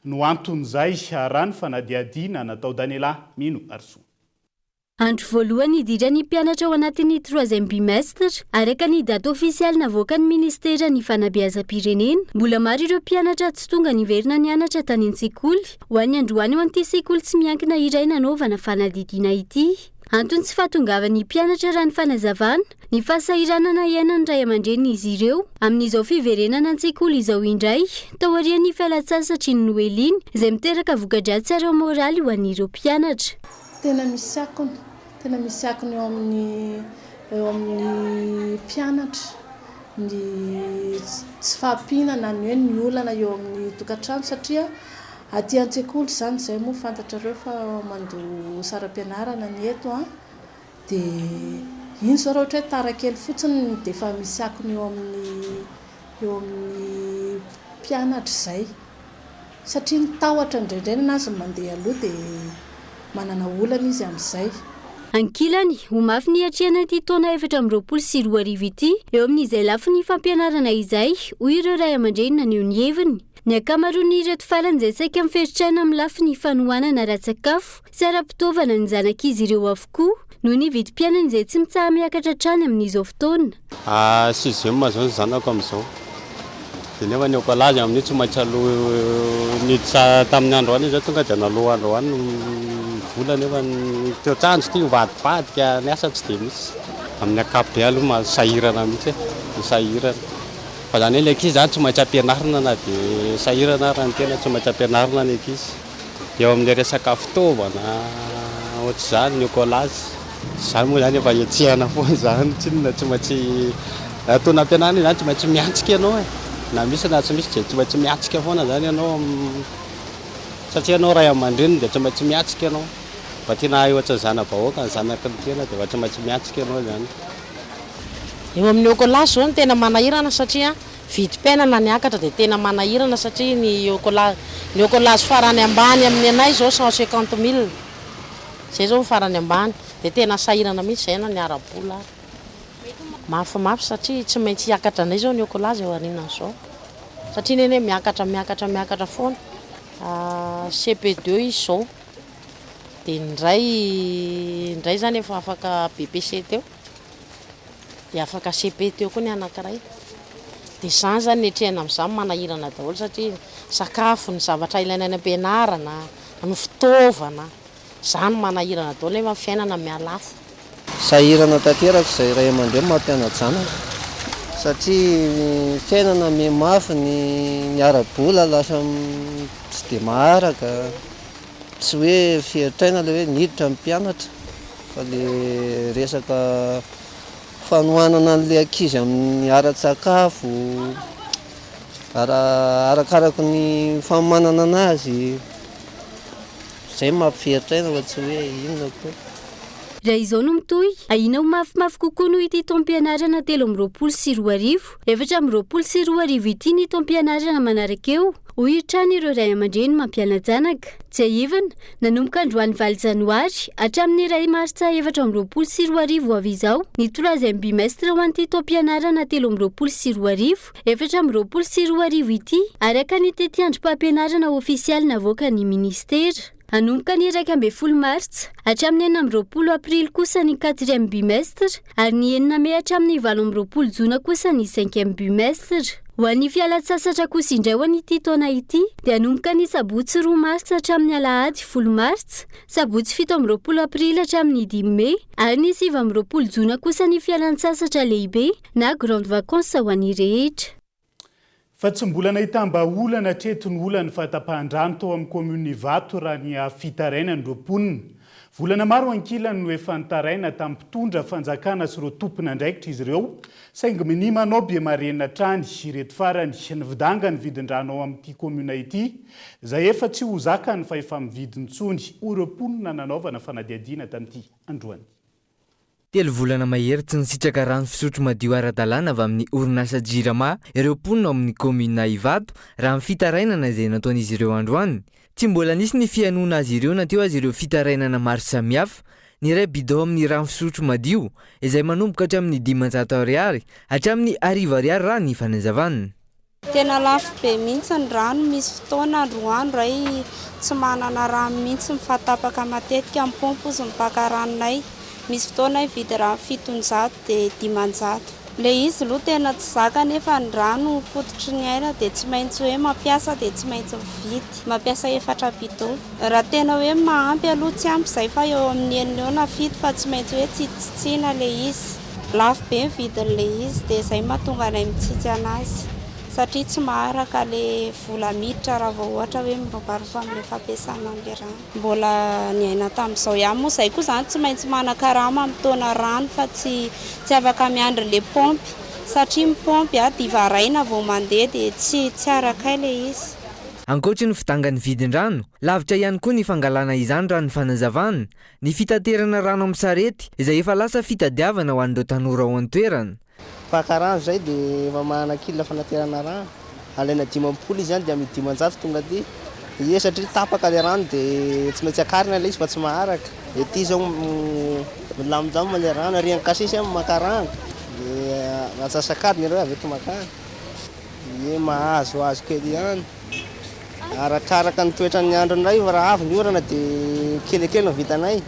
no anton'izay, raha ny fanadihadiana natao Daniela Mino Arisoa. Andro voalohany hidiran'ny mpianatra ao anatin'ny troisième bimestre, araka ny daty ofisialy navoakan'ny minisiteran'ny fanabeazam-pirenena. Mbola maro ireo mpianatra tsy tonga niverina nianatra tany an-tsekoly ho an'ny androany ao amin'ity sekoly tsy miankina iray nanaovana fanadihadiana ity. Antony tsy fahatongavan'ny mpianatra raha ny fanazavana, ny fahasahiranana iainan'ny ray aman-drenin'izy ireo amin'izao fiverenana an-tsekoly izao indray, taorian'ny fialantsasatry ny Noely iny, izay miteraka voka-dratsy ara-moraly ho an'ireo mpianatra. Tena misy akony, tena misy akony eo amin'ny eo amin'ny mpianatra ny tsy fahampiana na ny hoe ny olana eo amin'ny tokantrano satria aty an-tsekoly izany izay moa fantatrareo fa mandoa saram-pianarana ny eto an, dia iny izao raha ohatra hoe tara kely fotsiny dia efa misy akony eo amin'ny eo amin'ny mpianatra izay. Satria ny tahotra indraindray nenazy ny mandeha aloha dia manana olana izy amin'izay. Ankilany, ho mafy ny hiatrehana ity taona 2024 ity eo amin'izay lafiny fampianarana izay, hoy ireo ray aman-dreny naneho ny heviny. Ny ankamaroan'ireto farany izay saika miferotraina amin'ny lafiny fanohanana ara-tsakafo sy ara-pitaovana ny zanak'izy ireo avokoa noho ny vidim-piainana izay tsy mitsaha-miakatra hatrany amin'izao fotoana. Sixième zao ny zanako amin'izao. Dia nefa ny écolage amin'io tsy maintsy aloa niditra tamin'ny androany izy zao tonga dia naloa androany ny vola nefa ny toetr'andro ity mivadibadika ny asa tsy dia misy. Amin'ny ankapobeny aloha ma- sahirana mihitsy e, sahirana. Fa izany hoe ny ankizy izany tsy maintsy ampianarina na dia sahirana ary ny tena tsy maintsy ampianarina ny ankizy. Eo amin'ilay resaka fitaovana ohatr'izany ny écolage, izany moa izany efa hetsehana foana izany tsinona, tsy maintsy ataonao ampianarina izany tsy maintsy miantsika ianao e, na misy na tsy misy dia tsy maintsy miantsika foana izany ianao satria ianao ray aman-dreny dia tsy maintsy miantsika ianao, mba tiana hahay ohatran'ny zana-bahoaka ny zanaky ny tena dia efa tsy maintsy miantsika ianao izany. Eo amin'ny écolage izao no tena manahirana satria Vidim-piainana niakatra dia tena manahirana satria ny écolage ny écolage farany ambany amin'ny anay izao 150 mille izay izao ny farany ambany dia tena sahirana mihitsy izay na ny ara-bola ary. Mafimafy satria tsy maintsy hiakatra indray izao ny écolage eo aorianan'izao satria ny anie miakatra miakatra miakatra foana. CP deux izy izao dia ny iray ny iray izany efa afaka BPC teo. Dia afaka CP teo koa ny anankiray. Dia izany izany ny hetrehana amin'izany manahirana daholo satria sakafo, ny zavatra ilaina any am-pianarana, ny fitaovana, izany manahirana daholo nefa ny fiainana mihalafo. Sahirana tanteraka izay ray aman-dreny mampiana-janaka satria ny fiainana mihamafy, ny ara-bola lasa tsy dia maharaka, tsy hoe fieritraina ilay hoe niditra ny mpianatra. Fa le resaka fanohanana an'le ankizy amin'ny ara-tsakafo, ara arakaraky ny fanomanana anazy, zay no mampiferotra fa tsy hoe inona akory. Raha izao no mitohy, ahiana ho mafimafy kokoa noho ity taom-pianarana 2023, 2024 ity ny taom-pianarana manaraka eo, hoy hatrany ireo ray aman-dreny mampiana-janaka. Tsiahivina, Nanomboka androany valo janoary hatramin'ny iray martsa 2024 ho avy izao ny troisième bimestre ho an'ity taom-pianarana 2023, 2024 ity, araka ny tetiandrom-pampianarana ofisialy navoakan'ny minisitera. Hanomboka ny 11 martsa hatramin'ny 26 aprily kosa ny quatrième bimestre ary ny enina mey hatramin'ny 28 jona kosa ny cinquième bimestre. Ho an'ny fialan-tsasatra kosa indray ho an'ity taona ity dia hanomboka ny sabotsy roa martsa hatramin'ny alahady folo martsa, sabotsy 27 aprily hatramin'ny dimy mey ary ny 29 jona kosa ny fialan-tsasatra lehibe na grande vacances ho an'ny rehetra. Fa tsy mbola nahitam-bahaolana hatreto ny olan'ny fahatapahan-drano tao amin'ny kaominina Ivato raha ny fitarainan'ireo mponina. Volana maro ankilany no efa nitaraina tamin'ny mpitondra fanjakana sy ireo tompon'andraikitra izy ireo, saingy minia manao be marenina hatrany ireto farany. Nividanga ny vidin-drano ao amin'ity kaominina ity, izay efa tsy ho zakan'ny fahefa-mividy intsony, hoy ireo mponina nanaovana fanadihadiana tamin'ity androany. Telo volana mahery tsy nisitraka rano fisotro madio ara-dalàna avy amin'ny orinasa Jirama ireo mponina ao amin'ny kaominina Ivato raha ny fitarainana izay nataon'izy ireo androany. Tsy mbola nisy ny fihainoana azy ireo na teo aza ireo fitarainana maro samihafa. Ny iray bidon amin'ny rano fisotro madio izay manomboka hatramin'ny 500 ariary hatramin'ny 1000 ariary raha ny fanazavana. Tena lafo be mihitsy ny rano, misy fotoana androandro ay tsy manana rano mihitsy, mifatapaka matetika ny paompy ozy ny mpaka ranonay, misy fotoana ay mividy rano 700 dia 500. Le izy aloha tena tsy zaka nefa ny rano fototry ny aina dia tsy maintsy hoe mampiasa dia tsy maintsy mividy, mampiasa efatra bidon. Raha tena hoe mahampy aloha tsy ampy izay fa eo amin'ny enina eo na fito fa tsy maintsy hoe tsitsitsiana le izy. Lafo be ny vidin'le izy dia izay mahatonga anay mitsitsy anazy satria tsy maharaka le vola miditra raha vao ohatra hoe mirobaroba amin'le fampiasana an'le rano. Mbola niaina tamin'izao ihany moa izay koa izany tsy maintsy manakarama mitaona rano fa tsy tsy afaka miandry le paompy satria ny paompy a dia varaina vao mandeha dia tsy tsy arakay le izy. Ankoatry ny fidangan'ny vidin-drano, lavitra ihany koa ny fangalana izany raha ny fanazavana, ny fitaterana rano amin'ny sarety izay efa lasa fitadiavana ho an'ireo tanora ao an-toerana. Mpaka rano izay dia efa manana kil fanaterana rano, alaina 50 izy any dia amidy 500 tonga aty, ie satria tapaka ilay rano dia tsy maintsy akarina ilay izy fa tsy maharaka, ety izao milamindamina ilay rano, ary Ankasisy aho maka rano dia antsasak'adiny ireo avy eto makany. Ie mahazoazo kely ihany. Arakaraka ny toetran'ny andro indray fa raha avy ny orana dia kelikely no vitanay.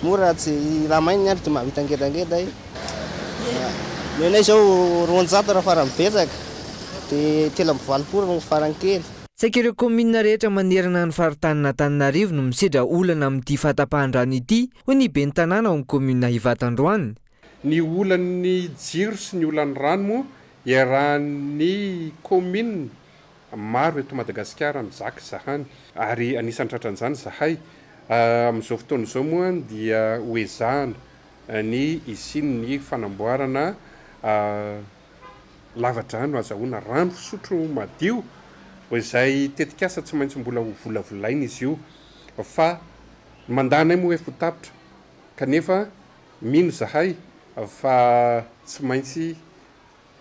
Moa raha tsy raha maina ny andro dia mahavita ngedangeda ay. Ny anay izao 200 raha farany betsaka dia 83 no farany kely. Saika ireo kaominina rehetra manerana ny faritanin'Antananarivo no misedra olana amin'ity fahatapahan-drano ity, hoy ny ben'ny tanàna ao amin'ny kaominina Ivato androany. Ny olan'ny jiro sy ny olan'ny rano moa iarahan'ny kaominina maro eto Madagasikara mizaka izany ary anisan'ny tratran'izany izahay. Amin'izao fotoana izao moa dia ho ezahana ny hisian'ny fanamboarana lavadrano azahoana rano fisotro madio izay tetikasa tsy maintsy mbola ho volavolaina izy io fa ny mandat-nay moa efa ho tapitra kanefa Mino izahay fa tsy maintsy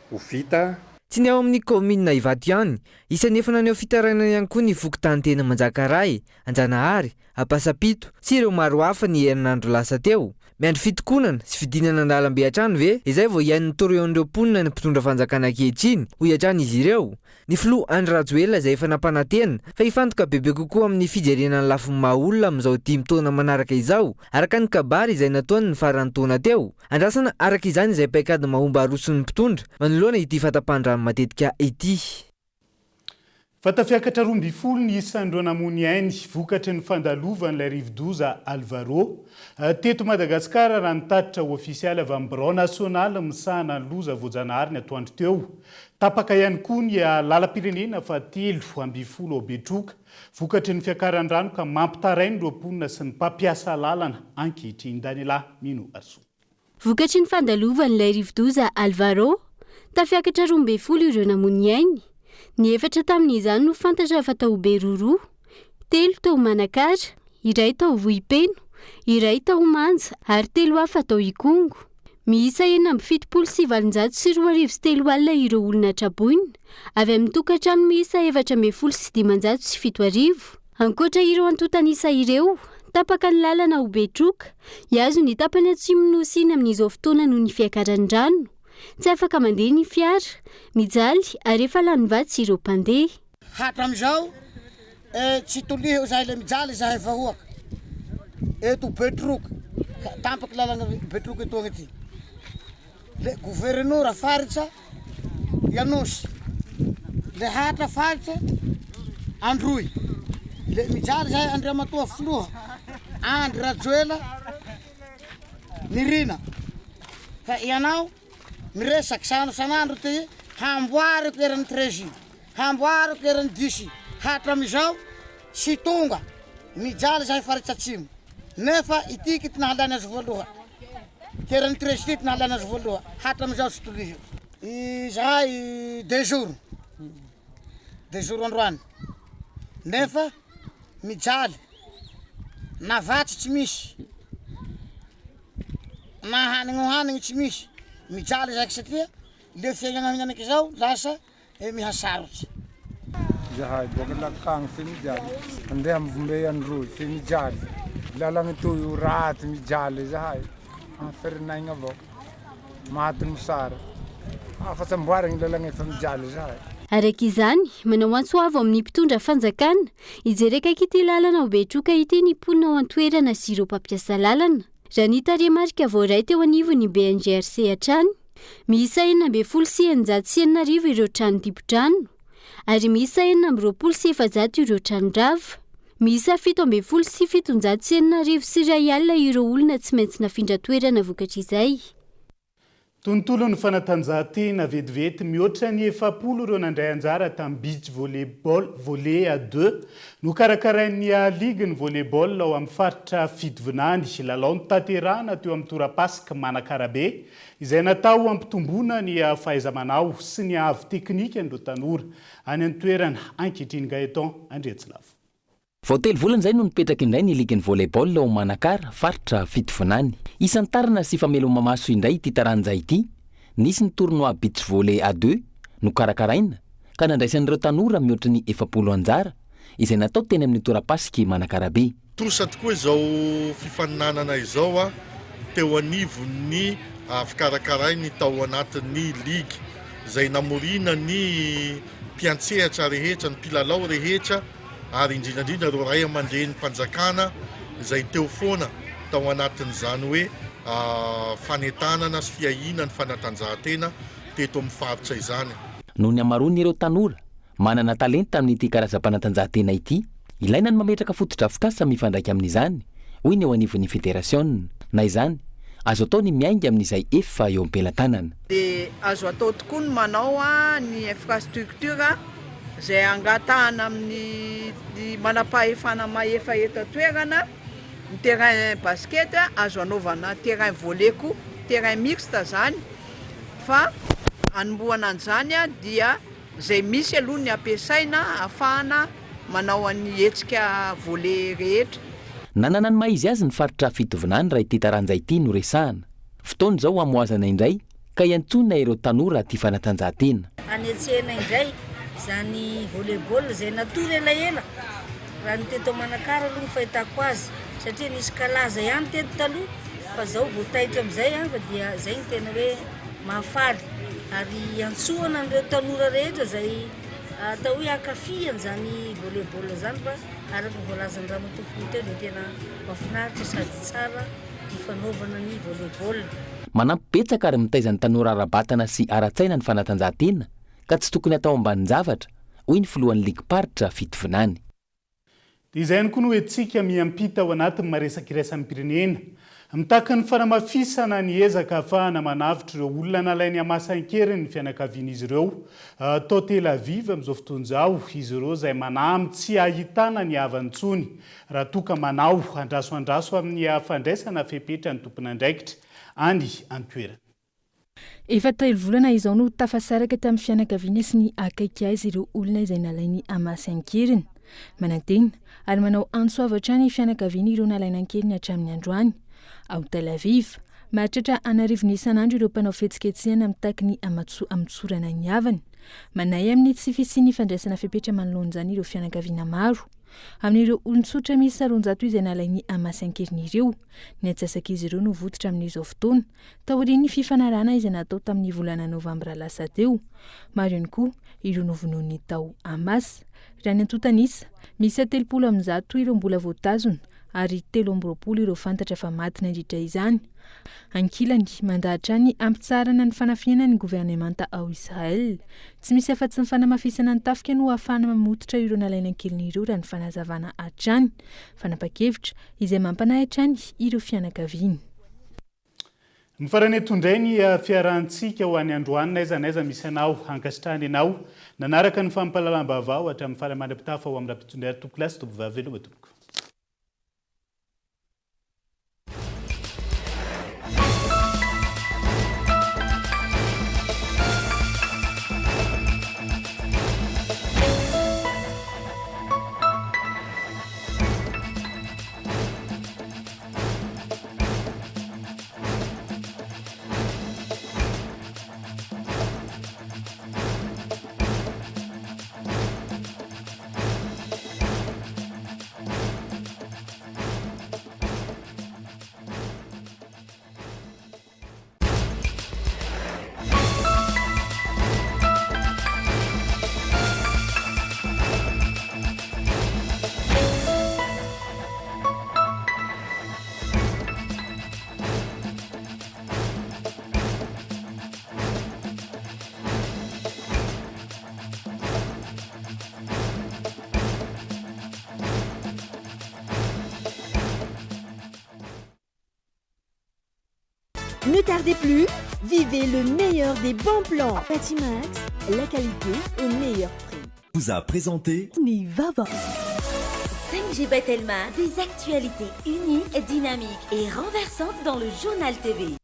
ho vita. Tsy ny ao amin'ny kaominina Ivato ihany, isan'ny efa naneho fitarainana ihany koa ny fokontany teny Manjakaray, Anjanahary, Ampasampito sy ireo maro hafa ny herinandro lasa teo. Miandry fitokonana sy fidinana an-dalambe hatrany ve izay vao hihaino ny toroheon'ireo mponina ny mpitondra fanjakana ankehitriny, hoy hatrany izy ireo? Ny filoha Andry Rajoelina izay efa nampanantena fa hifantoka bebe kokoa amin'ny fijerena ny lafiny maha olona amin'izao dimy taona manaraka izao, araka ny kabary izay nataony ny faran'ny taona teo. Andrasana araka izany izay paikady mahomby aroson'ny mpitondra manoloana ity fahatapahan-drano matetika ity. Fa tafiakatra 12 ny isan'ireo namoy ny ainy vokatry ny fandalovan'ilay rivodoza Alvaro teto Madagasikara raha ny tatitra ofisialy avy amin'ny birao nasionaly misahana ny loza voajanahary ny atoandro teo. Tapaka ihany koa ny lalam-pirenena faha-13 ao Betroka, vokatry ny fiakaran'ny rano ka mampitaraina ireo mponina sy ny mpampiasa lalana ankehitriny. Daniela Mino Asoa. Vokatry ny fandalovan'ilay rivodoza Alvaro, tafiakatra 12 ireo namoy ny ainy. Ny efatra tamin'izany no fantatra fa tao Beroroha, telo tao Manakara, iray tao Vohipeno, iray tao Manja ary telo hafa tao Ikongo. Miisa 2876 30 ireo olona traboina, avy amin'ny tokantrano miisa 1514. Ankoatra ireo antontan'isa ireo, tapaka ny lalana ao Betroka, hihazo ny tapany atsimon'ny Nosy iny amin'izao fotoana noho ny fiakaran'ny rano. Tsy afaka mandeha ny fiara, mijaly ary efa lany vatsy ireo mpandeha. Hatramizao eh tsy toliho zahay le mijaly zahay vahoaka eto Betroka tampaky lalana Betroka etoagna ity le governora faritsa Ianosy le hatra faritsa Androy le mijaly zahay Andriamatoa filoha Andry Rajoela Nirina fa ianao miresaky sanandro sanandro ty hamboariko eran'ny Treizy. Hamboariko eran'ny bus hatramizao tsy tonga, mijaly zahay faritra atsimo nefa ity kity nahalany azy voaloha, ty eran'ny treize ty nahalany azy voaloha hatramizao tsy toliha. Izahay deux jours, deux jours androany nefa mijaly na vatsy tsy misy na hanigny hohanigny tsy misy, mijaly zahay satria le fiaignana henaniky zao lasa e mihasarotsy. Zahay boaka lakagny fe mijaly, andeha Ambovombe Androy fe mijaly, lalagna toy io ratsy mijaly zahay, aferinaigna avao, maty mosary, afatsy amboarigny lalagna efa mijaly zahay. Araka izany, manao antso avo amin'ny mpitondra fanjakana hijery akaiky ity lalana ao Betroka ity ny mponina ao an-toerana sy ireo mpampiasa lalana. Raha ny tarehimarika voaray teo anivon'ny BNGRC hatrany, miisa 616 ireo trano dibo-drano ary miisa 426 ireo trano rava. Miisa 617 601 ireo olona tsy maintsy nafindra toerana vokatr'izay. Tontolon'ny fanatanjahantena vetivety mihoatra ny 40 ireo nandray anjara tamin'ny beach volleyball volley à deux nokarakarain'ny ligue ny volleyball ao amin'ny faritra Fitovinany. Lalao notanterahana teo amin'ny torapasika Manakarabe izay natao hampitombona ny fahaiza-manao sy ny avo teknika an'ireo tanora any an-toerana ankehitriny. Gaëtan Andriatsilavo. Vao 3 volana izay no nipetraka indray ny ligin'ny volleyball ao Manakara, faritra Fitovinany. Isantarana sy fameloma-maso indray ity taranja ity. Nisy ny tournoi beach volley à deux nokarakaraina ka nandraisan'ireo tanora mihoatra ny 40 anjara izay natao teny amin'ny torapasiky Manakarabe. Trosa tokoa izao fifaninanana izao a teo anivon'ny fikarakarainy tao anatin'ny ligy izay namoriana ny mpiantsehatra rehetra, ny mpilalao rehetra ary indrindra indrindra ireo ray aman-dreny mpanjakana izay teo foana tao anatin'izany hoe fanentanana sy fiahiana ny fanatanjahantena teto amin'ny faritra izany. Noho ny hamaroan'ireo tanora manana talenta amin'ity karazam-panatanjahantena ity, ilaina ny mametraka fotodrafitrasa mifandraika amin'izany, hoy ny eo anivon'ny federasiona. Na izany, azo atao ny miainga amin'izay efa eo am-pelatanana. Dia azo atao tokoa ny manao ny infrastructure izay angatahana amin'ny manam-pahefana mahefa eto an-toerana, ny terrain basket azo anaovana terrain volley koa, terrain mixte izany fa hanombohana an'izany dia izay misy aloha ny ampiasaina ahafahana manao an'ny hetsika volley rehetra. Nanana ny maha izy azy ny faritra Fitovinany raha ity taranja ity no resahana. Fotoana izao hamohazana indray ka hiantsoana ireo tanora tia fanatanjahantena. Hanetsehina indray izany volley-ball izay natory elaela raha ny teto Manakara aloha ny fahitako azy satria nisy kalaza ihany teto taloha fa zao vao taitra amin'izay fa dia izay no tena hoe mahafaly ary hiantsoana an'ireo tanora rehetra izay atao hoe hankafy an'izany volley-ball izany fa araka ny voalazan'i Ramatoa Filoha teo dia tena mahafinaritra sady tsara ny fanaovana ny volley-ball. Manampy betsaka ary mitaiza ny tanora ara-batana sy ara-tsaina ny fanatanjahantena ka tsy tokony atao ambanin-javatra, hoy ny filohan'ny ligim-paritra Fitovinany. Dia izay ihany koa no entintsika miampita ao anatin'ny maresaka iraisam-pirenena. Mitaky ny fanamafisana ny ezaka ahafahana manavotra ireo olona nalain'i Hamas an-keriny ny fianakavian'izy ireo tao Tel Aviv amin'izao fotoana izao, izy ireo izay manahy amin'ny tsy hahitana ny havany intsony raha toa ka manao andraso andraso amin'ny fandraisana fepetra ny tompon'andraikitra any an-toerana. Efa 3 volana izao no tafasaraka tamin'ny fianakaviana sy ny akaiky azy ireo olona izay nalain'i Hamas an-keriny. Manantena ary manao antso avo hatrany ny fianakaviana ireo nalaina an-keriny hatramin'ny androany. Ao Tel Aviv, mahatratra an'arivony isan'andro ireo mpanao fihetsiketsehana mitaky ny hamotsorana ny havany. Manahy amin'ny tsy fisian'ny fandraisana fepetra manoloana izany ireo fianakaviana maro. Amin'ireo olon-tsotra miisa 200 izay nalain'i Hamas an-keriny ireo, ny antsasak'izy ireo no votitra amin'izao fotoana. Taorian'ny fifanarahana izay natao tamin'ny volana novambra lasa teo, maro ihany koa ireo novonoin'ny tao Hamas. Raha ny antontan'isa, miisa 130 ireo mbola voatazona ary 23 ireo fantatra fa maty nandritra izany. Ankilany, mandà hatrany hampitsaharana ny fanafihana ny governemanta ao Israel. Tsy misy afa-tsy ny fanamafisana ny tafika no ahafahana mamototra ireo nalaina an-keriny ireo raha ny fanazavana hatrany. Fanapa-kevitra izay mampanahy hatrany ireo fianakaviany. Mifarana eto indray ny fiarahantsika ho any androany n'aiza n'aiza misy anao. Ankasitrahana ianao nanaraka ny fampahalalam-baovao hatramin'ny farany mandra-pitafa ho amin'ny rahampitso indray ary tompokolahy sy tompovavy veloma tompoko. Ne tardez plus, vivez le meilleur des bons plans. Batimax, la qualité au meilleur prix. Vous a présenté Ny vaovao. 5G by Telma, des actualités uniques, dynamiques et renversantes dans le journal TV.